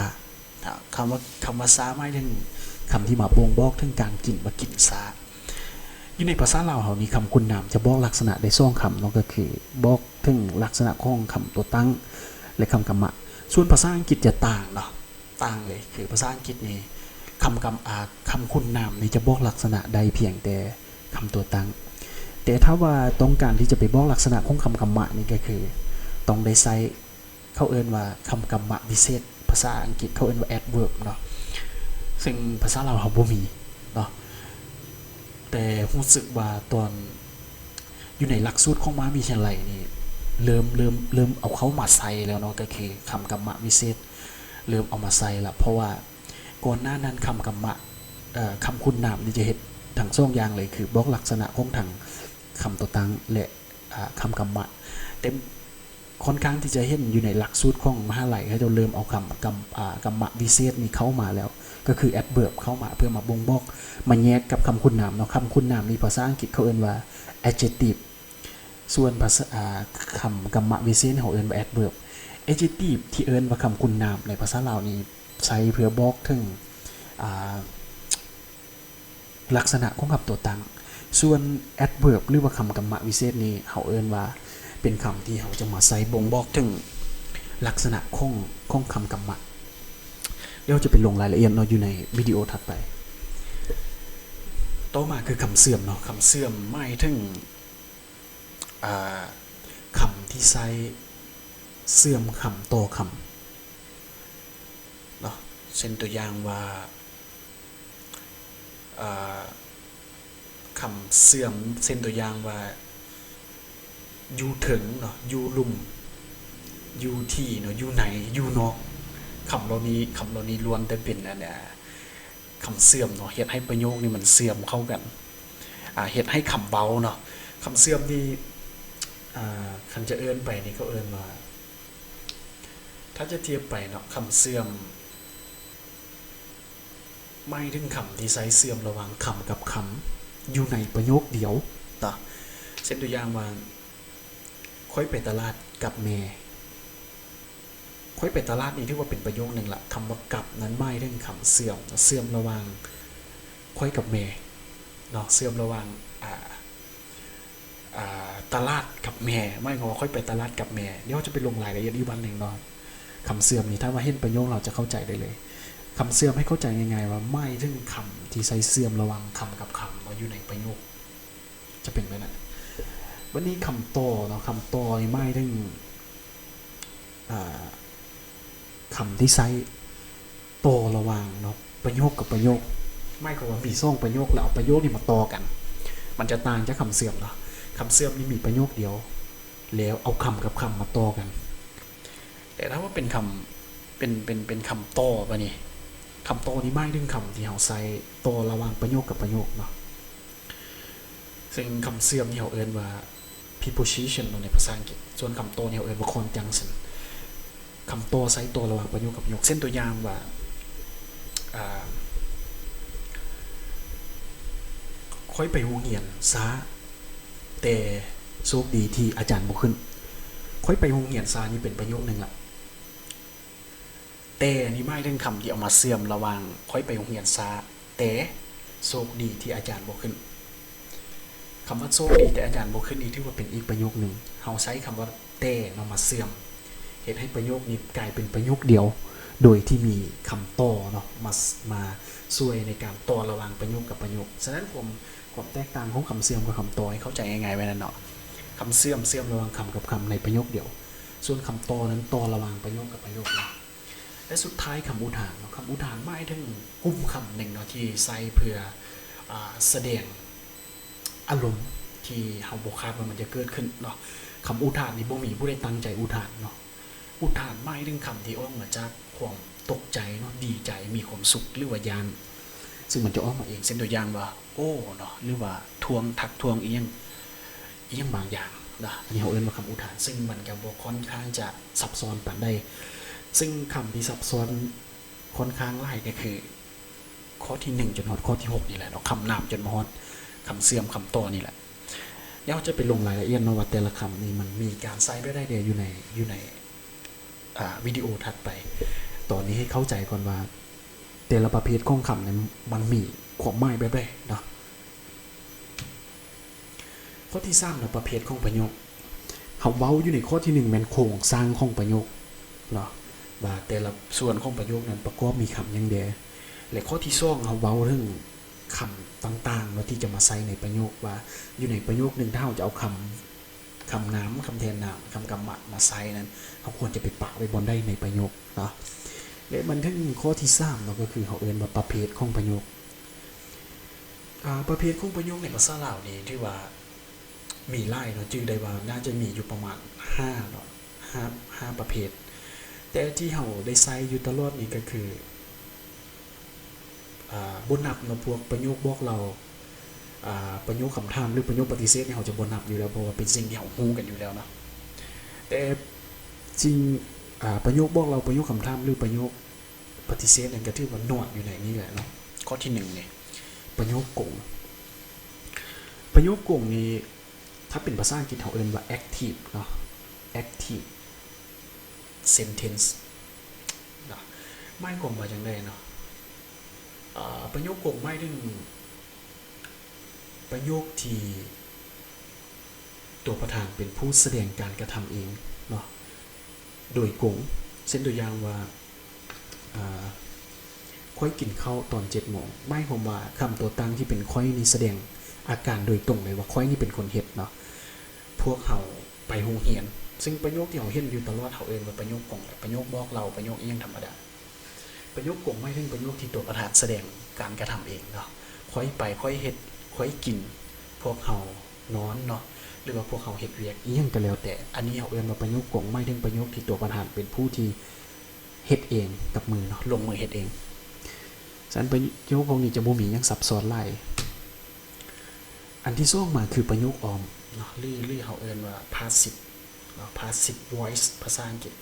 ຄຳວ່າ, ຄຳວ່າຊ້າໝາຍເຖິງຄຳທີ່ມາບົ່ງບອກເຖິງການກິນ, ວ່າກິນຊ້າ. ຢູ່ໃນພາສາລາວເຮົານີ້ ຄຳຄຸນນາມຈະບອກລັກສະນະໄດ້ສອງຄຳເນາະ, ກໍຄືບອກເຖິງລັກສະນະຂອງຄຳຕົວຕັ້ງ ແລະ ຄຳກຳມະ. ສ່ວນພາສາອັງກິດຈະຕ່າງເນາະ, ຕ່າງເລີຍ. ຄືພາສາອັງກິດນີ້ ຄຳກຳ, ອາ, ຄຳຄຸນນາມນີ້ຈະບອກລັກສະນະໄດ້ພຽງແຕ່ຄຳຕົວຕັ້ງ. ແຕ່ຖ້າວ່າຕ້ອງການທີ່ຈະໄປບອກລັກສະນະຂອງຄຳກຳມະນີ້ ກໍຄືຕ້ອງໄດ້ໃຊ້, ເຂົາເອີ້ນວ່າຄຳກຳມະວິເສດ, ພາສາອັງກິດເຂົາເອີ້ນວ່າ ແອັດເວີບເນາະ, ເຊິ່ງພາສາລາວເຮົາບໍ່ມີເນາະ. ແຕ່ຮູ້ສຶກວ່າຕອນຢູ່ໃນຫຼັກສູດຂອງມະຫາວິທະຍາໄລນີ້ ເລີ່ມ, ເລີ່ມ, ເລີ່ມເອົາເຂົ້າມາໃຊ້ແລ້ວເນາະ, ກໍຄືຄຳກຳມະວິເສດ ເລີ່ມເອົາມາໃຊ້ລະ. ເພາະວ່າກ່ອນໜ້ານັ້ນ ຄຳກຳມະ, ເອີ, ຄຳຄຸນນາມນີ້ຈະເຮັດທັງສອງຢ່າງເລີຍ, ຄືບອກລັກສະນະຂອງທັງຄຳຕົວຕັ້ງ ແລະ ອາ, ຄຳກຳມະ. ແຕ່ ຄ່ອນຂ້າງທີ່ຈະເຫັນຢູ່ໃນຫຼັກສູດຂອງມະຫາໄລ, ເຂົາເຈົ້າເລີ່ມເອົາຄຳ, ກຳ, ອາ, ກຳມະວິເສດນີ້ເຂົ້າມາແລ້ວ, ກໍຄື ແອັດເວີບ ເຂົ້າມາເພື່ອມາບົ່ງບອກ, ມາແຍກກັບຄຳຄຸນນາມເນາະ. ຄຳຄຸນນາມນີ້ພາສາອັງກິດເຂົາເອີ້ນວ່າ ແອັດເຈັກທີບ, ສ່ວນພາສາ, ອາ, ຄຳກຳມະວິເສດເຮົາເອີ້ນວ່າ ແອັດເວີບ. ແອັດເຈັກທີບ ທີ່ເອີ້ນວ່າຄຳຄຸນນາມໃນພາສາລາວນີ້ ໃຊ້ເພື່ອບອກເຖິງ, ອາ, ລັກສະນະຂອງຄຳຕົວຕັ້ງ. ສ່ວນແອັດເວີບ ຫຼືວ່າຄຳກຳມະວິເສດນີ້ ເຮົາເອີ້ນວ່າເປັນຄຳທີ່ເຮົາຈະມາໃຊ້ບົ່ງບອກເຖິງລັກສະນະຂອງ, ຂອງຄຳກຳມະ. ດຽວເຮົາຈະໄປລົງລາຍລະອຽດເນາະ ຢູ່ໃນວິດີໂອຖັດໄປ. ຕໍ່ມາຄືຄຳເສື່ອມເນາະ. ຄຳເສື່ອມໝາຍເຖິງ, ອາ, ຄຳທີ່ໃຊ້ເຊື່ອມຄຳຕໍ່ຄຳເນາະ. ເຊັ່ນຕົວຢ່າງວ່າ, ອາ, ຄຳເຊື່ອມ, ເຊັ່ນຕົວຢ່າງວ່າ ຢູ່ເທິງເນາະ, ຢູ່ລຸ່ມ, ຢູ່ທີ່ເນາະ, ຢູ່ໃນ, ຢູ່ນອກ. ຄຳເຫຼົ່ານີ້, ຄຳເຫຼົ່ານີ້ລ້ວນແຕ່ເປັນ ອັນ, ອາ, ຄຳເຊື່ອມເນາະ, ເຮັດໃຫ້ປະໂຫຍກນີ້ມັນເຊື່ອມເຂົ້າກັນ, ອາ, ເຮັດໃຫ້ຄຳເວົ້າເນາະ. ຄຳເຊື່ອມນີ້, ອາ, ຄັນຈະເອີ້ນໄປນີ້ ເຂົາເອີ້ນວ່າ, ຖ້າຈະທຽບໄປເນາະ, ຄຳເຊື່ອມ ໝາຍເຖິງຄຳທີ່ໃຊ້ເຊື່ອມລະຫວ່າງຄຳກັບຄຳຢູ່ໃນປະໂຫຍກດຽວເນາະ. ເຊັ່ນຕົວຢ່າງວ່າ ຂ້ອຍໄປຕະຫຼາດກັບແມ່. ຂ້ອຍໄປຕະຫຼາດນີ້ຖືວ່າເປັນປະໂຫຍກໜຶ່ງລະ. ຄຳວ່າກັບນັ້ນໝາຍເຖິງຄຳເຊື່ອມ, ເຊື່ອມລະຫວ່າງຂ້ອຍກັບແມ່ເນາະ, ເຊື່ອມລະຫວ່າງ, ອາ, ອາ, ຕະຫຼາດກັບແມ່, ໝາຍຄວາມວ່າຂ້ອຍໄປຕະຫຼາດກັບແມ່. ດຽວເຮົາຈະໄປລົງລາຍລະອຽດອີກວັນໜຶ່ງເນາະ. ຄຳເຊື່ອມນີ້ ຖ້າວ່າເຫັນປະໂຫຍກແລ້ວຈະເຂົ້າໃຈໄດ້ເລີຍ. ຄຳເຊື່ອມໃຫ້ເຂົ້າໃຈງ່າຍໆວ່າ ໝາຍເຖິງຄຳທີ່ໃຊ້ເຊື່ອມລະຫວ່າງຄຳກັບຄຳເນາະ ຢູ່ໃນປະໂຫຍກ ຈະເປັນແບບນັ້ນ. ບັດນີ້ຄຳຕໍ່ເນາະ, ຄຳຕໍ່ນີ້ໝາຍເຖິງ, ອາ, ຄຳທີ່ໃຊ້ຕໍ່ລະຫວ່າງເນາະ ປະໂຫຍກກັບປະໂຫຍກ. ໝາຍຄວາມວ່າມີສອງປະໂຫຍກ ແລ້ວເອົາປະໂຫຍກນີ້ມາຕໍ່ກັນ. ມັນຈະຕ່າງຈາກຄຳເຊື່ອມເນາະ. ຄຳເຊື່ອມນີ້ມີປະໂຫຍກດຽວ ແລ້ວເອົາຄຳກັບຄຳມາຕໍ່ກັນ. ແຕ່ຖ້າວ່າເປັນຄຳ, ເປັນ, ເປັນ, ເປັນຄຳຕໍ່ບາດນີ້, ຄຳຕໍ່ນີ້ໝາຍເຖິງຄຳທີ່ເຮົາໃຊ້ຕໍ່ລະຫວ່າງປະໂຫຍກກັບປະໂຫຍກເນາະ. ເຊິ່ງຄຳເຊື່ອມນີ້ເຮົາເອີ້ນວ່າ preposition ເນາະ ໃນພາສາອັງກິດ, ສ່ວນຄຳຕໍ່ນີ້ເຮົາເອີ້ນວ່າ conjunction. ຄຳຕໍ່ໃຊ້ຕໍ່ລະຫວ່າງປະໂຫຍກກັບປະໂຫຍກ. ເຊັ່ນຕົວຢ່າງວ່າ, ອາ, ຂ້ອຍໄປໂຮງຮຽນຊ້າ, ແຕ່ໂຊກດີທີ່ອາຈານບໍ່ຂຶ້ນ. ຂ້ອຍໄປໂຮງຮຽນຊ້ານີ້ເປັນປະໂຫຍກໜຶ່ງລະ. ແຕ່ນີ້ໝາຍເຖິງຄຳທີ່ເອົາມາເຊື່ອມລະຫວ່າງຂ້ອຍໄປໂຮງຮຽນຊ້າ ແຕ່ໂຊກດີທີ່ອາຈານບໍ່ຂຶ້ນ. ຄຳວ່າໂຊກດີແຕ່ອາຈານບໍ່ຂຶ້ນນີ້ຖືວ່າເປັນອີກປະໂຫຍກໜຶ່ງ. ເຮົາໃຊ້ຄຳວ່າແຕ່ເນາະມາເຊື່ອມ ເຮັດໃຫ້ປະໂຫຍກນີ້ກາຍເປັນປະໂຫຍກດຽວ ໂດຍທີ່ມີຄຳຕໍ່ເນາະມາ, ມາຊ່ວຍໃນການຕໍ່ລະຫວ່າງປະໂຫຍກກັບປະໂຫຍກ. ສະນັ້ນຄວາມ, ຄວາມແຕກຕ່າງຂອງຄຳເຊື່ອມກັບຄຳຕໍ່ໃຫ້ເຂົ້າໃຈງ່າຍໆໄວ້ນັ້ນເນາະ. ຄຳເຊື່ອມ ເຊື່ອມລະຫວ່າງຄຳກັບຄຳໃນປະໂຫຍກດຽວ. ສ່ວນຄຳຕໍ່ນັ້ນຕໍ່ລະຫວ່າງປະໂຫຍກກັບປະໂຫຍກເນາະ. ແລະ ສຸດທ້າຍຄຳອຸທານເນາະ. ຄຳອຸທານໝາຍເຖິງກຸ່ມຄຳໜຶ່ງເນາະ ທີ່ໃຊ້ເພື່ອ, ອາ, ສະແດງອາລົມທີ່ເຮົາບໍ່ຄາດວ່າມັນຈະເກີດຂຶ້ນເນາະ. ຄຳອຸທານນີ້ບໍ່ມີຜູ້ໃດຕັ້ງໃຈອຸທານເນາະ. ອຸທານໝາຍເຖິງຄຳທີ່ອອກມາຈາກຄວາມຕົກໃຈເນາະ, ດີໃຈ, ມີຄວາມສຸກ ຫຼືວ່າຢ້ານ, ຊຶ່ງມັນຈະອອກມາເອງ. ເຊັ່ນຕົວຢ່າງວ່າ ໂອ້ ເນາະ ຫຼືວ່າທວງ, ທັກທ້ວງອີ່ຫຍັງ, ອີ່ຫຍັງບາງຢ່າງເນາະ. ອັນນີ້ເຮົາເອີ້ນວ່າຄຳອຸທານ, ຊຶ່ງມັນກໍບໍ່ຄ່ອນຂ້າງຈະຊັບຊ້ອນປານໃດ. ຊຶ່ງຄຳທີ່ຊັບຊ້ອນຄ່ອນຂ້າງຫຼາຍກໍຄືຂໍ້ທີໜຶ່ງຈົນຮອດຂໍ້ທີຫົກນີ້ແຫຼະເນາະ, ຄຳນາມຈົນມາຮອດຄຳເຊື່ອມ, ຄຳຕໍ່ນີ້ແຫຼະ. ດຽວເຮົາຈະໄປລົງລາຍລະອຽດເນາະ ວ່າແຕ່ລະຄຳນີ້ມັນມີການໃຊ້ແບບໃດແດ່ຢູ່ໃນ, ຢູ່ໃນ ອ່າ ວິດີໂອຖັດໄປ. ຕອນນີ້ໃຫ້ເຂົ້າໃຈກ່ອນວ່າ ແຕ່ລະປະເພດຂອງຄຳນີ້ມັນມີຄວາມໝາຍແບບໃດເນາະ. ຂໍ້ທີສາມເນາະ, ປະເພດຂອງປະໂຫຍກ. ເຮົາເວົ້າຢູ່ໃນຂໍ້ທີໜຶ່ງແມ່ນໂຄງສ້າງຂອງປະໂຫຍກເນາະ, ວ່າແຕ່ລະສ່ວນຂອງປະໂຫຍກນັ້ນປະກອບມີຄຳຫຍັງແດ່. ແລະ ຂໍ້ທີສອງ ເຮົາເວົ້າເຖິງຄຳຕ່າງໆເນາະ ທີ່ຈະມາໃຊ້ໃນປະໂຫຍກ, ວ່າຢູ່ໃນປະໂຫຍກໜຶ່ງ ຖ້າເຮົາຈະເອົາຄຳ ຄຳນາມ, ຄຳແທນນາມ, ຄຳກຳມະມາໃຊ້ນັ້ນ ເຮົາຄວນຈະໄປປະໄວ້ບ່ອນໃດໃນປະໂຫຍກເນາະ. ແລະ ມັນເຖິງຂໍ້ທີສາມເນາະ, ກໍຄືເຮົາເອີ້ນວ່າປະເພດຂອງປະໂຫຍກ. ອ່າ ປະເພດຂອງປະໂຫຍກໃນພາສາລາວນີ້ຖືວ່າມີຫຼາຍເນາະ, ຈື່ໄດ້ວ່າໜ້າຈະມີຢູ່ປະມານຫ້າເນາະ, ຫ້າ ຫ້າປະເພດ. ແຕ່ທີ່ເຮົາໄດ້ໃຊ້ຢູ່ຕະຫຼອດນີ້ກໍຄື ອ່າ ບໍ່ນັບເນາະ, ພວກປະໂຫຍກບອກເລົ່າ, ອ່າ ປະໂຫຍກຄຳຖາມ ຫຼື ປະໂຫຍກປະຕິເສດນີ້ ເຮົາຈະບໍ່ນັບຢູ່ແລ້ວ, ເພາະວ່າເປັນສິ່ງທີ່ເຮົາຮູ້ກັນຢູ່ແລ້ວເນາະ. ແຕ່ສິ່ງ ອ່າ ປະໂຫຍກບອກເລົ່າ, ປະໂຫຍກຄຳຖາມ ຫຼື ປະໂຫຍກປະຕິເສດນັ້ນ ກໍຖືວ່ານອນຢູ່ໃນນີ້ແຫຼະເນາະ. ຂໍ້ທີໜຶ່ງນີ້ ປະໂຫຍກກົງ. ປະໂຫຍກກົງນີ້ ຖ້າເປັນພາສາອັງກິດ ເຮົາເອີ້ນວ່າ active ເນາະ, active sentence ເນາະ. ໝາຍຄວາມວ່າຈັ່ງໃດເນາະ? ອ່າ ປະໂຫຍກກົງໝາຍເຖິງປະໂຫຍກທີ່ຕົວປະທານເປັນຜູ້ສະແດງການກະທຳເອງເນາະ ໂດຍກົງ. ເຊັ່ນຕົວຢ່າງວ່າ ອ່າ ຂ້ອຍກິນເຂົ້າຕອນເຈັດໂມງ, ໝາຍຄວາມວ່າຄຳຕົວຕັ້ງທີ່ເປັນຂ້ອຍນີ້ສະແດງອາການໂດຍຕົງເລີຍວ່າຂ້ອຍນີ້ເປັນຄົນເຮັດເນາະ. ພວກເຮົາໄປໂຮງຮຽນ, ຊຶ່ງປະໂຫຍກທີ່ເຮົາເຫັນຢູ່ຕະຫຼອດ ເຮົາເອີ້ນວ່າປະໂຫຍກກົງ ແລະ ປະໂຫຍກບອກເລົ່າ, ປະໂຫຍກອີ່ຫຍັງທຳມະດາ. ປະໂຫຍກກົງໝາຍເຖິງປະໂຫຍກທີ່ຕົວປະທານສະແດງການກະທຳເອງເນາະ. ຂ້ອຍໄປ, ຂ້ອຍເຮັດ, ຂ້ອຍກິນ, ພວກເຮົານອນເນາະ, ຫຼືວ່າພວກເຮົາເຮັດວຽກອີ່ຫຍັງກໍແລ້ວແຕ່. ອັນນີ້ເຮົາເອີ້ນວ່າປະໂຫຍກກົງ, ໝາຍເຖິງປະໂຫຍກທີ່ຕົວປະທານເປັນຜູ້ທີ່ເຮັດເອງກັບມືເນາະ, ລົງມືເຮັດເອງ. ສະນັ້ນປະໂຫຍກພວກນີ້ຈະບໍ່ມີຫຍັງຊັບຊ້ອນຫຼາຍ. ອັນທີສອງມາຄືປະໂຫຍກອ້ອມເນາະ ຫຼື ຫຼືເຮົາເອີ້ນວ່າ passive ເນາະ, passive voice ພາສາອັງກິດ.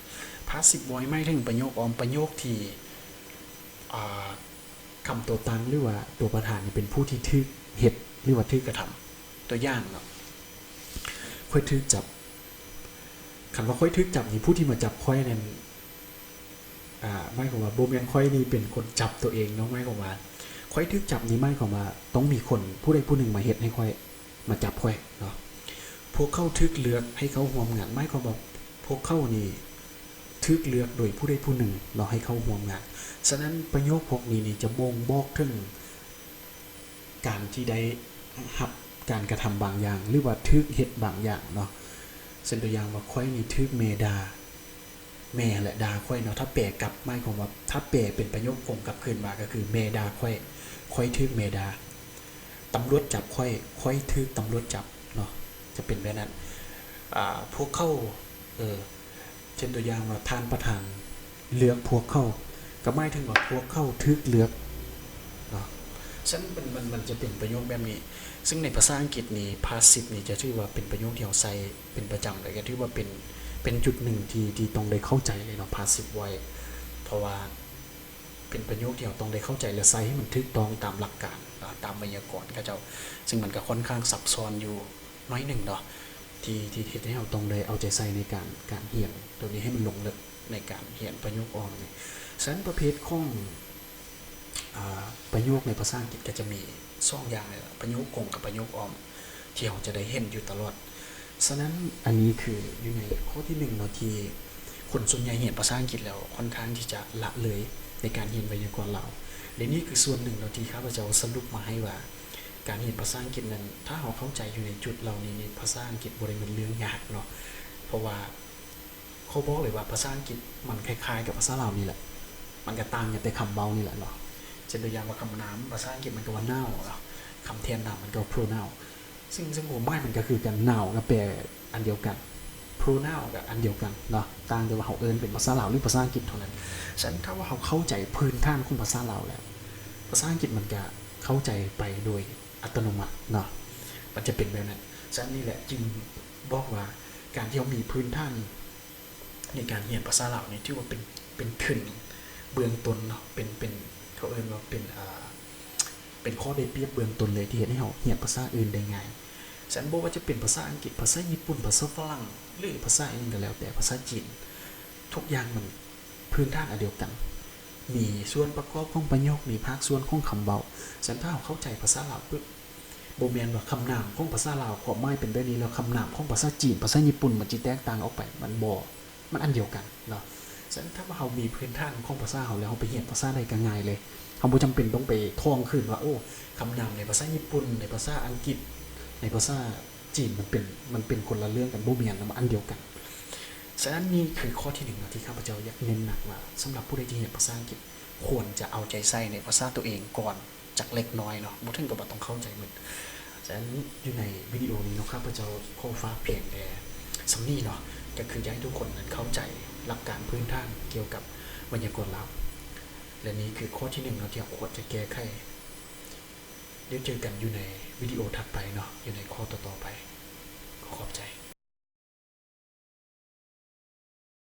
Passive voice ໝາຍເຖິງປະໂຫຍກອ້ອມ, ປະໂຫຍກທີ່ ອ່າ ຄຳຕົວຕັ້ງ ຫຼືວ່າຕົວປະທານນີ້ເປັນຜູ້ທີ່ຖືກເຮັດ ຫຼືວ່າຖືກກະທຳ. ຕົວຢ່າງເນາະ, ຂ້ອຍຖືກຈັບ. ຄັນວ່າຂ້ອຍຖືກຈັບນີ້ ຜູ້ທີ່ມາຈັບຂ້ອຍນັ້ນ ອ່າ ໝາຍຄວາມວ່າບໍ່ແມ່ນຂ້ອຍນີ້ເປັນຄົນຈັບຕົວເອງເນາະ, ໝາຍຄວາມວ່າຂ້ອຍຖືກຈັບນີ້ ໝາຍຄວາມວ່າຕ້ອງມີຄົນຜູ້ໃດຜູ້ໜຶ່ງມາເຮັດໃຫ້ຂ້ອຍ ມາຈັບຂ້ອຍເນາະ. ພວກເຂົາຖືກເລືອກໃຫ້ເຂົ້າຮ່ວມງານ, ໝາຍຄວາມວ່າພວກເຂົານີ້ຖືກເລືອກໂດຍຜູ້ໃດຜູ້ໜຶ່ງເນາະ ໃຫ້ເຂົ້າຮ່ວມງານ. ສະນັ້ນປະໂຫຍກພວກນີ້ນີ້ຈະບົ່ງບອກເຖິງ ການທີ່ໄດ້ຮັບການກະທຳບາງຢ່າງ ຫຼືວ່າຖືກເຮັດບາງຢ່າງເນາະ. ເຊັ່ນຕົວຢ່າງວ່າ ຂ້ອຍນີ້ຖືກແມ່ດ່າ, ແມ່ຫັ້ນແຫຼະດ່າຂ້ອຍເນາະ. ຖ້າແປກັບ ໝາຍຄວາມວ່າ ຖ້າແປເປັນປະໂຫຍກກົງກັບຄືນມາ ກໍຄື ແມ່ດ່າຂ້ອຍ, ຂ້ອຍຖືກແມ່ດ່າ. ຕຳຫຼວດຈັບຂ້ອຍ, ຂ້ອຍຖືກຕຳຫຼວດຈັບເນາະ, ຈະເປັນແບບນັ້ນ. ອ່າ ພວກເຂົາ ເອີ ເຊັ່ນຕົວຢ່າງວ່າ ທ່ານປະທານເລືອກພວກເຂົາ ກໍໝາຍເຖິງວ່າພວກເຂົາຖືກເລືອກເນາະ. ສະນັ້ນມັນ ມັນ ມັນຈະເປັນປະໂຫຍກແບບນີ້, ຊຶ່ງໃນພາສາອັງກິດນີ້ passive ນີ້ຈະຖືວ່າເປັນປະໂຫຍກທີ່ເຮົາໃຊ້ເປັນປະຈຳເລີຍ, ກໍຖືວ່າເປັນ ເປັນຈຸດໜຶ່ງທີ່ ທີ່ຕ້ອງໄດ້ເຂົ້າໃຈເລີຍເນາະ passive voice, ເພາະວ່າເປັນປະໂຫຍກທີ່ເຮົາຕ້ອງໄດ້ເຂົ້າໃຈ ແລະ ໃຊ້ໃຫ້ມັນຖືກຕ້ອງຕາມຫຼັກການ ຕາມໄວຍາກອນເຂົາເຈົ້າ, ຊຶ່ງມັນກໍຄ່ອນຂ້າງຊັບຊ້ອນຢູ່ ໜ້ອຍໜຶ່ງເນາະ ທີ່ ທີ່ເຮັດໃຫ້ເຮົາຕ້ອງໄດ້ເອົາໃຈໃສ່ໃນການ ການຮຽນໂຕນີ້ໃຫ້ມັນລົງເລິກໃນການຮຽນປະໂຫຍກອ້ອມນີ້. ສະນັ້ນປະເພດຂອງ ອ່າ ປະໂຫຍກໃນພາສາອັງກິດກໍຈະມີສອງຢ່າງນີ້ລະ ປະໂຫຍກກົງກັບປະໂຫຍກອ້ອມ ທີ່ເຮົາຈະໄດ້ເຫັນຢູ່ຕະຫຼອດ. ສະນັ້ນອັນນີ້ຄືຢູ່ໃນຂໍ້ທີໜຶ່ງເນາະ ທີ່ຄົນສ່ວນໃຫຍ່ຮຽນພາສາອັງກິດແລ້ວຄ່ອນຂ້າງທີ່ຈະລະເລີຍໃນການຮຽນໄວຍາກອນລາວ. ແລະ ນີ້ຄືສ່ວນໜຶ່ງເນາະ ທີ່ຂ້າພະເຈົ້າສະຫຼຸບມາໃຫ້ວ່າ ການຮຽນພາສາອັງກິດນັ້ນ ຖ້າເຮົາເຂົ້າໃຈຢູ່ໃນຈຸດເຫຼົ່ານີ້ນີ້ ພາສາອັງກິດບໍ່ໄດ້ແມ່ນເລື່ອງຍາກເນາະ, ເພາະວ່າເຂົາບອກເລີຍວ່າພາສາອັງກິດມັນຄ້າຍໆກັບພາສາລາວນີ້ແຫຼະ, ມັນກໍຕ່າງກັນແຕ່ຄຳເວົ້ານີ້ແຫຼະເນາະ. ເຊັ່ນຕົວຢ່າງວ່າຄຳນາມພາສາອັງກິດມັນກໍວ່າ noun ເນາະ, ຄຳແທນນາມມັນກໍວ່າ pronoun, ຊຶ່ງ ຊຶ່ງຄວາມໝາຍມັນກໍຄືກັນ, noun ກັບ verb ອັນດຽວກັນ. pronoun ກໍອັນດຽວກັນເນາະ, ຕ່າງແຕ່ວ່າເຮົາເອີ້ນເປັນພາສາລາວ ຫຼື ພາສາອັງກິດເທົ່ານັ້ນ. ສະນັ້ນ ຖ້າວ່າເຮົາເຂົ້າໃຈພື້ນຖານຂອງພາສາລາວແລ້ວ, ພາສາອັງກິດມັນກໍເຂົ້າໃຈໄປໂດຍອັດຕະໂນມັດເນາະ, ມັນຈະເປັນແບບນັ້ນ. ສະນັ້ນນີ້ແຫຼະຈຶ່ງບອກວ່າ ການທີ່ເຮົາມີພື້ນຖານໃນການຮຽນພາສາລາວນີ້ ຖືວ່າເປັນ ເປັນທຶນເບື້ອງຕົ້ນເນາະ, ເປັນ ເປັນ ເຂົາເອີ້ນວ່າເປັນ ອ່າ ເປັນຂໍ້ໄດ້ປຽບເບື້ອງຕົ້ນເລີຍ ທີ່ເຮັດໃຫ້ເຮົາຮຽນພາສາອື່ນໄດ້ງ່າຍ. ສະນັ້ນ ບໍ່ວ່າຈະເປັນພາສາອັງກິດ, ພາສາຍີ່ປຸ່ນ, ພາສາຝຣັ່ງ ຫຼື ພາສາອີ່ຫຍັງກໍແລ້ວແຕ່, ພາສາຈີນ, ທຸກຢ່າງມັນພື້ນຖານອັນດຽວກັນ, ມີສ່ວນປະກອບຂອງປະໂຫຍກ, ມີພາກສ່ວນຂອງຄຳເວົ້າ. ສະນັ້ນ ຖ້າເຮົາເຂົ້າໃຈພາສາລາວປຶບ, ບໍ່ແມ່ນວ່າຄຳນາມຂອງພາສາລາວຄວາມໝາຍເປັນແບບນີ້ ແລ້ວຄຳນາມຂອງພາສາຈີນ, ພາສາຍີ່ປຸ່ນ ມັນຊິແຕກຕ່າງອອກໄປ, ມັນບໍ່, ມັນອັນດຽວກັນເນາະ. ສະນັ້ນ ຖ້າວ່າເຮົາມີພື້ນຖານຂອງພາສາເຮົາແລ້ວ, ເຮົາໄປຮຽນພາສາໃດກໍງ່າຍເລີຍ. ເຮົາບໍ່ຈຳເປັນຕ້ອງໄປທ່ອງຄືນວ່າ ໂອ້ ຄຳນາມໃນພາສາຍີ່ປຸ່ນ, ໃນພາສາອັງກິດ, ໃນພາສາຈີນ ມັນເປັນ ມັນເປັນຄົນລະເລື່ອງກັນ, ບໍ່ແມ່ນ, ມັນອັນດຽວກັນ. ສະນັ້ນ ນີ້ຄືຂໍ້ທີໜຶ່ງເນາະ ທີ່ຂ້າພະເຈົ້າຢາກເນັ້ນໜັກວ່າ ສຳລັບຜູ້ໃດຈະຮຽນພາສາອັງກິດ ຄວນຈະເອົາໃຈໃສ່ໃນພາສາຕົວເອງກ່ອນຈັກເລັກນ້ອຍເນາະ, ບໍ່ເຖິງກັບວ່າຕ້ອງເຂົ້າໃຈໝົດ. ສະນັ້ນ ຢູ່ໃນວິດີໂອນີ້ເນາະ ຂ້າພະເຈົ້າຂໍຝາກພຽງແຕ່ສ່ຳນີ້ເນາະ, ກໍຄືຢາກໃຫ້ທຸກຄົນນັ້ນເຂົ້າໃຈຫຼັກການພື້ນຖານກ່ຽວກັບໄວຍາກອນລາວ. ແລະ ນີ້ຄືຂໍ້ທີໜຶ່ງເນາະ ທີ່ເຮົາຄວນຈະແກ້ໄຂ. ດຽວເຈີກັນຢູ່ໃນວິດີໂອຖັດໄປເນາະ, ຢູ່ໃນ